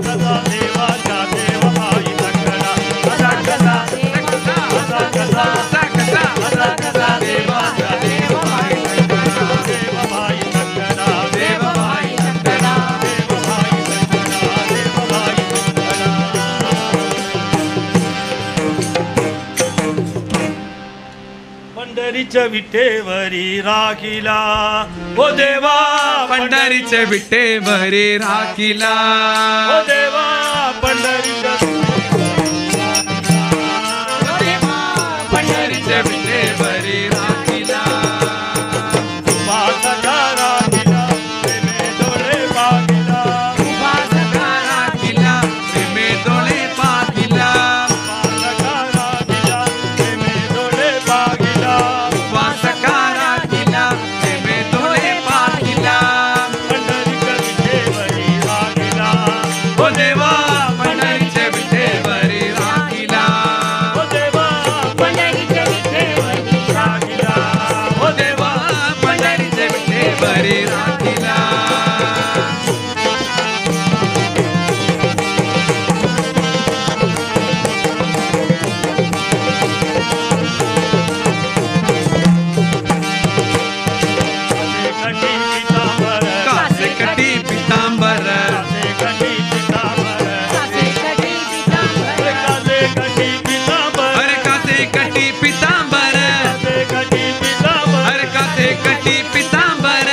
कसा देवाचा देव बाई जगडा, असा कसा कसा कसा कसा कसा कसा देवाचा देव बाई जगडा, देव बाई जगडा, देव बाई जगडा। देव बाई जगडा, देव बाई जगडा। पंढरीच्या विठेवरी राखिला ओ देवा, पंढरीच्या विठेवरी राखिला, ओ देवा पंढरीच्या, पंढरीच्या विठेवरी राखिला, उभा सखा राखिला प्रेमे डोळे पाहिला, उभा सखा राखिला प्रेमे डोळे पाहिला, उभा सखा राखिला प्रेमे डोळे पाहिला, उभा सखा राखिला प्रेमे डोळे पाहिला। पंढरीच्या विठेवरी राखिला ओ देवा पंढरीच्या विठेवरी राखिला, ओ देवा पंढरीच्या विठेवरी राखिला, ओ देवा पंढरीच्या विठेवरी राखिला। कटी पितांबर, कासे कटी पितांबर, कासे कटी पितांबर, कासे कटी पितांबर, कासे कटी पितांबर, अरे कासे कटी पितांबर, कासे कटी पितांबर, अरे कासे कटी पितांबर,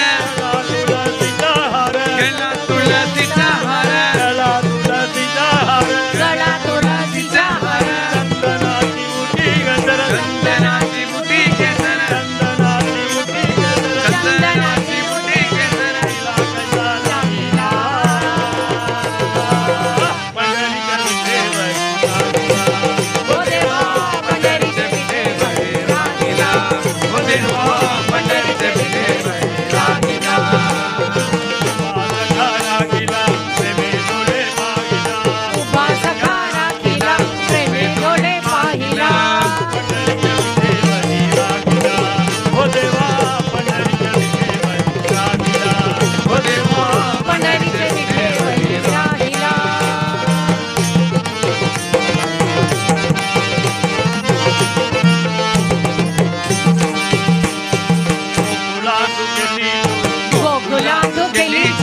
तुळसीचा हार, गला तुळसीचा हार, गळा तुळसीचा हार, गळा तुळसीचा हार, चंदनाची उटी गजर, चंदनाची मुठी केसर, चंदनाची उटी गजर, चंदनाची मुठी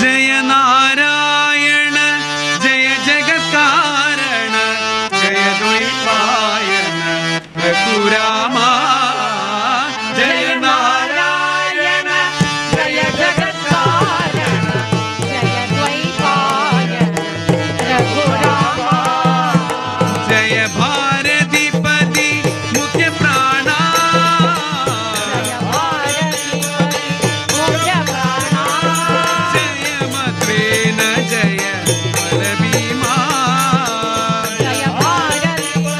जय नारायण जय जगत्कारण जय द्वैपायन रघुरामा जय नारायण जय जगत्कारण जय द्वैपायन रघुरामा जय भारतीपति मुख्य प्राणा जय भारतीपति मुख्य प्राणा जय मत्रेन जय बलभीमा जय भारतीपति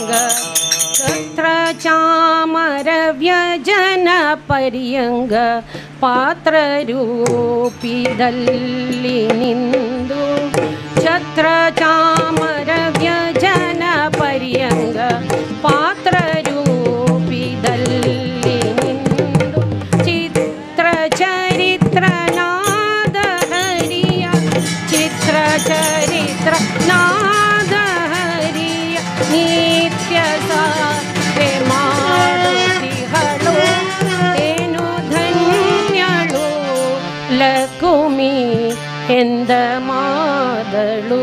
ಛತ್ರ ಚಾಮರ ವ್ಯಜನ ಪರ್ಯಂಗ ಪಾತ್ರರೂಪಿದಲ್ಲಿ ನಿಂದು ಛತ್ರ ಚಾಮರ ವ್ಯಜನ ಪರ್ಯಂಗ ಪಾತ್ರರೂಪಿದಲ್ಲಿ ನಿಂದು ಚಿತ್ರ ಚರಿತ್ರನಾದ ಹರಿಯ ಚಿತ್ರ ಚರಿತ್ರ ನಾದ ಹರಿಯ ನಿತ್ಯ ಸಾರೆ ಮಾಡುತ್ತಿಹಳು ಏನು ಧನ್ಯಳು ಲಕುಮಿ ಎಂದ ಮಾದಳು.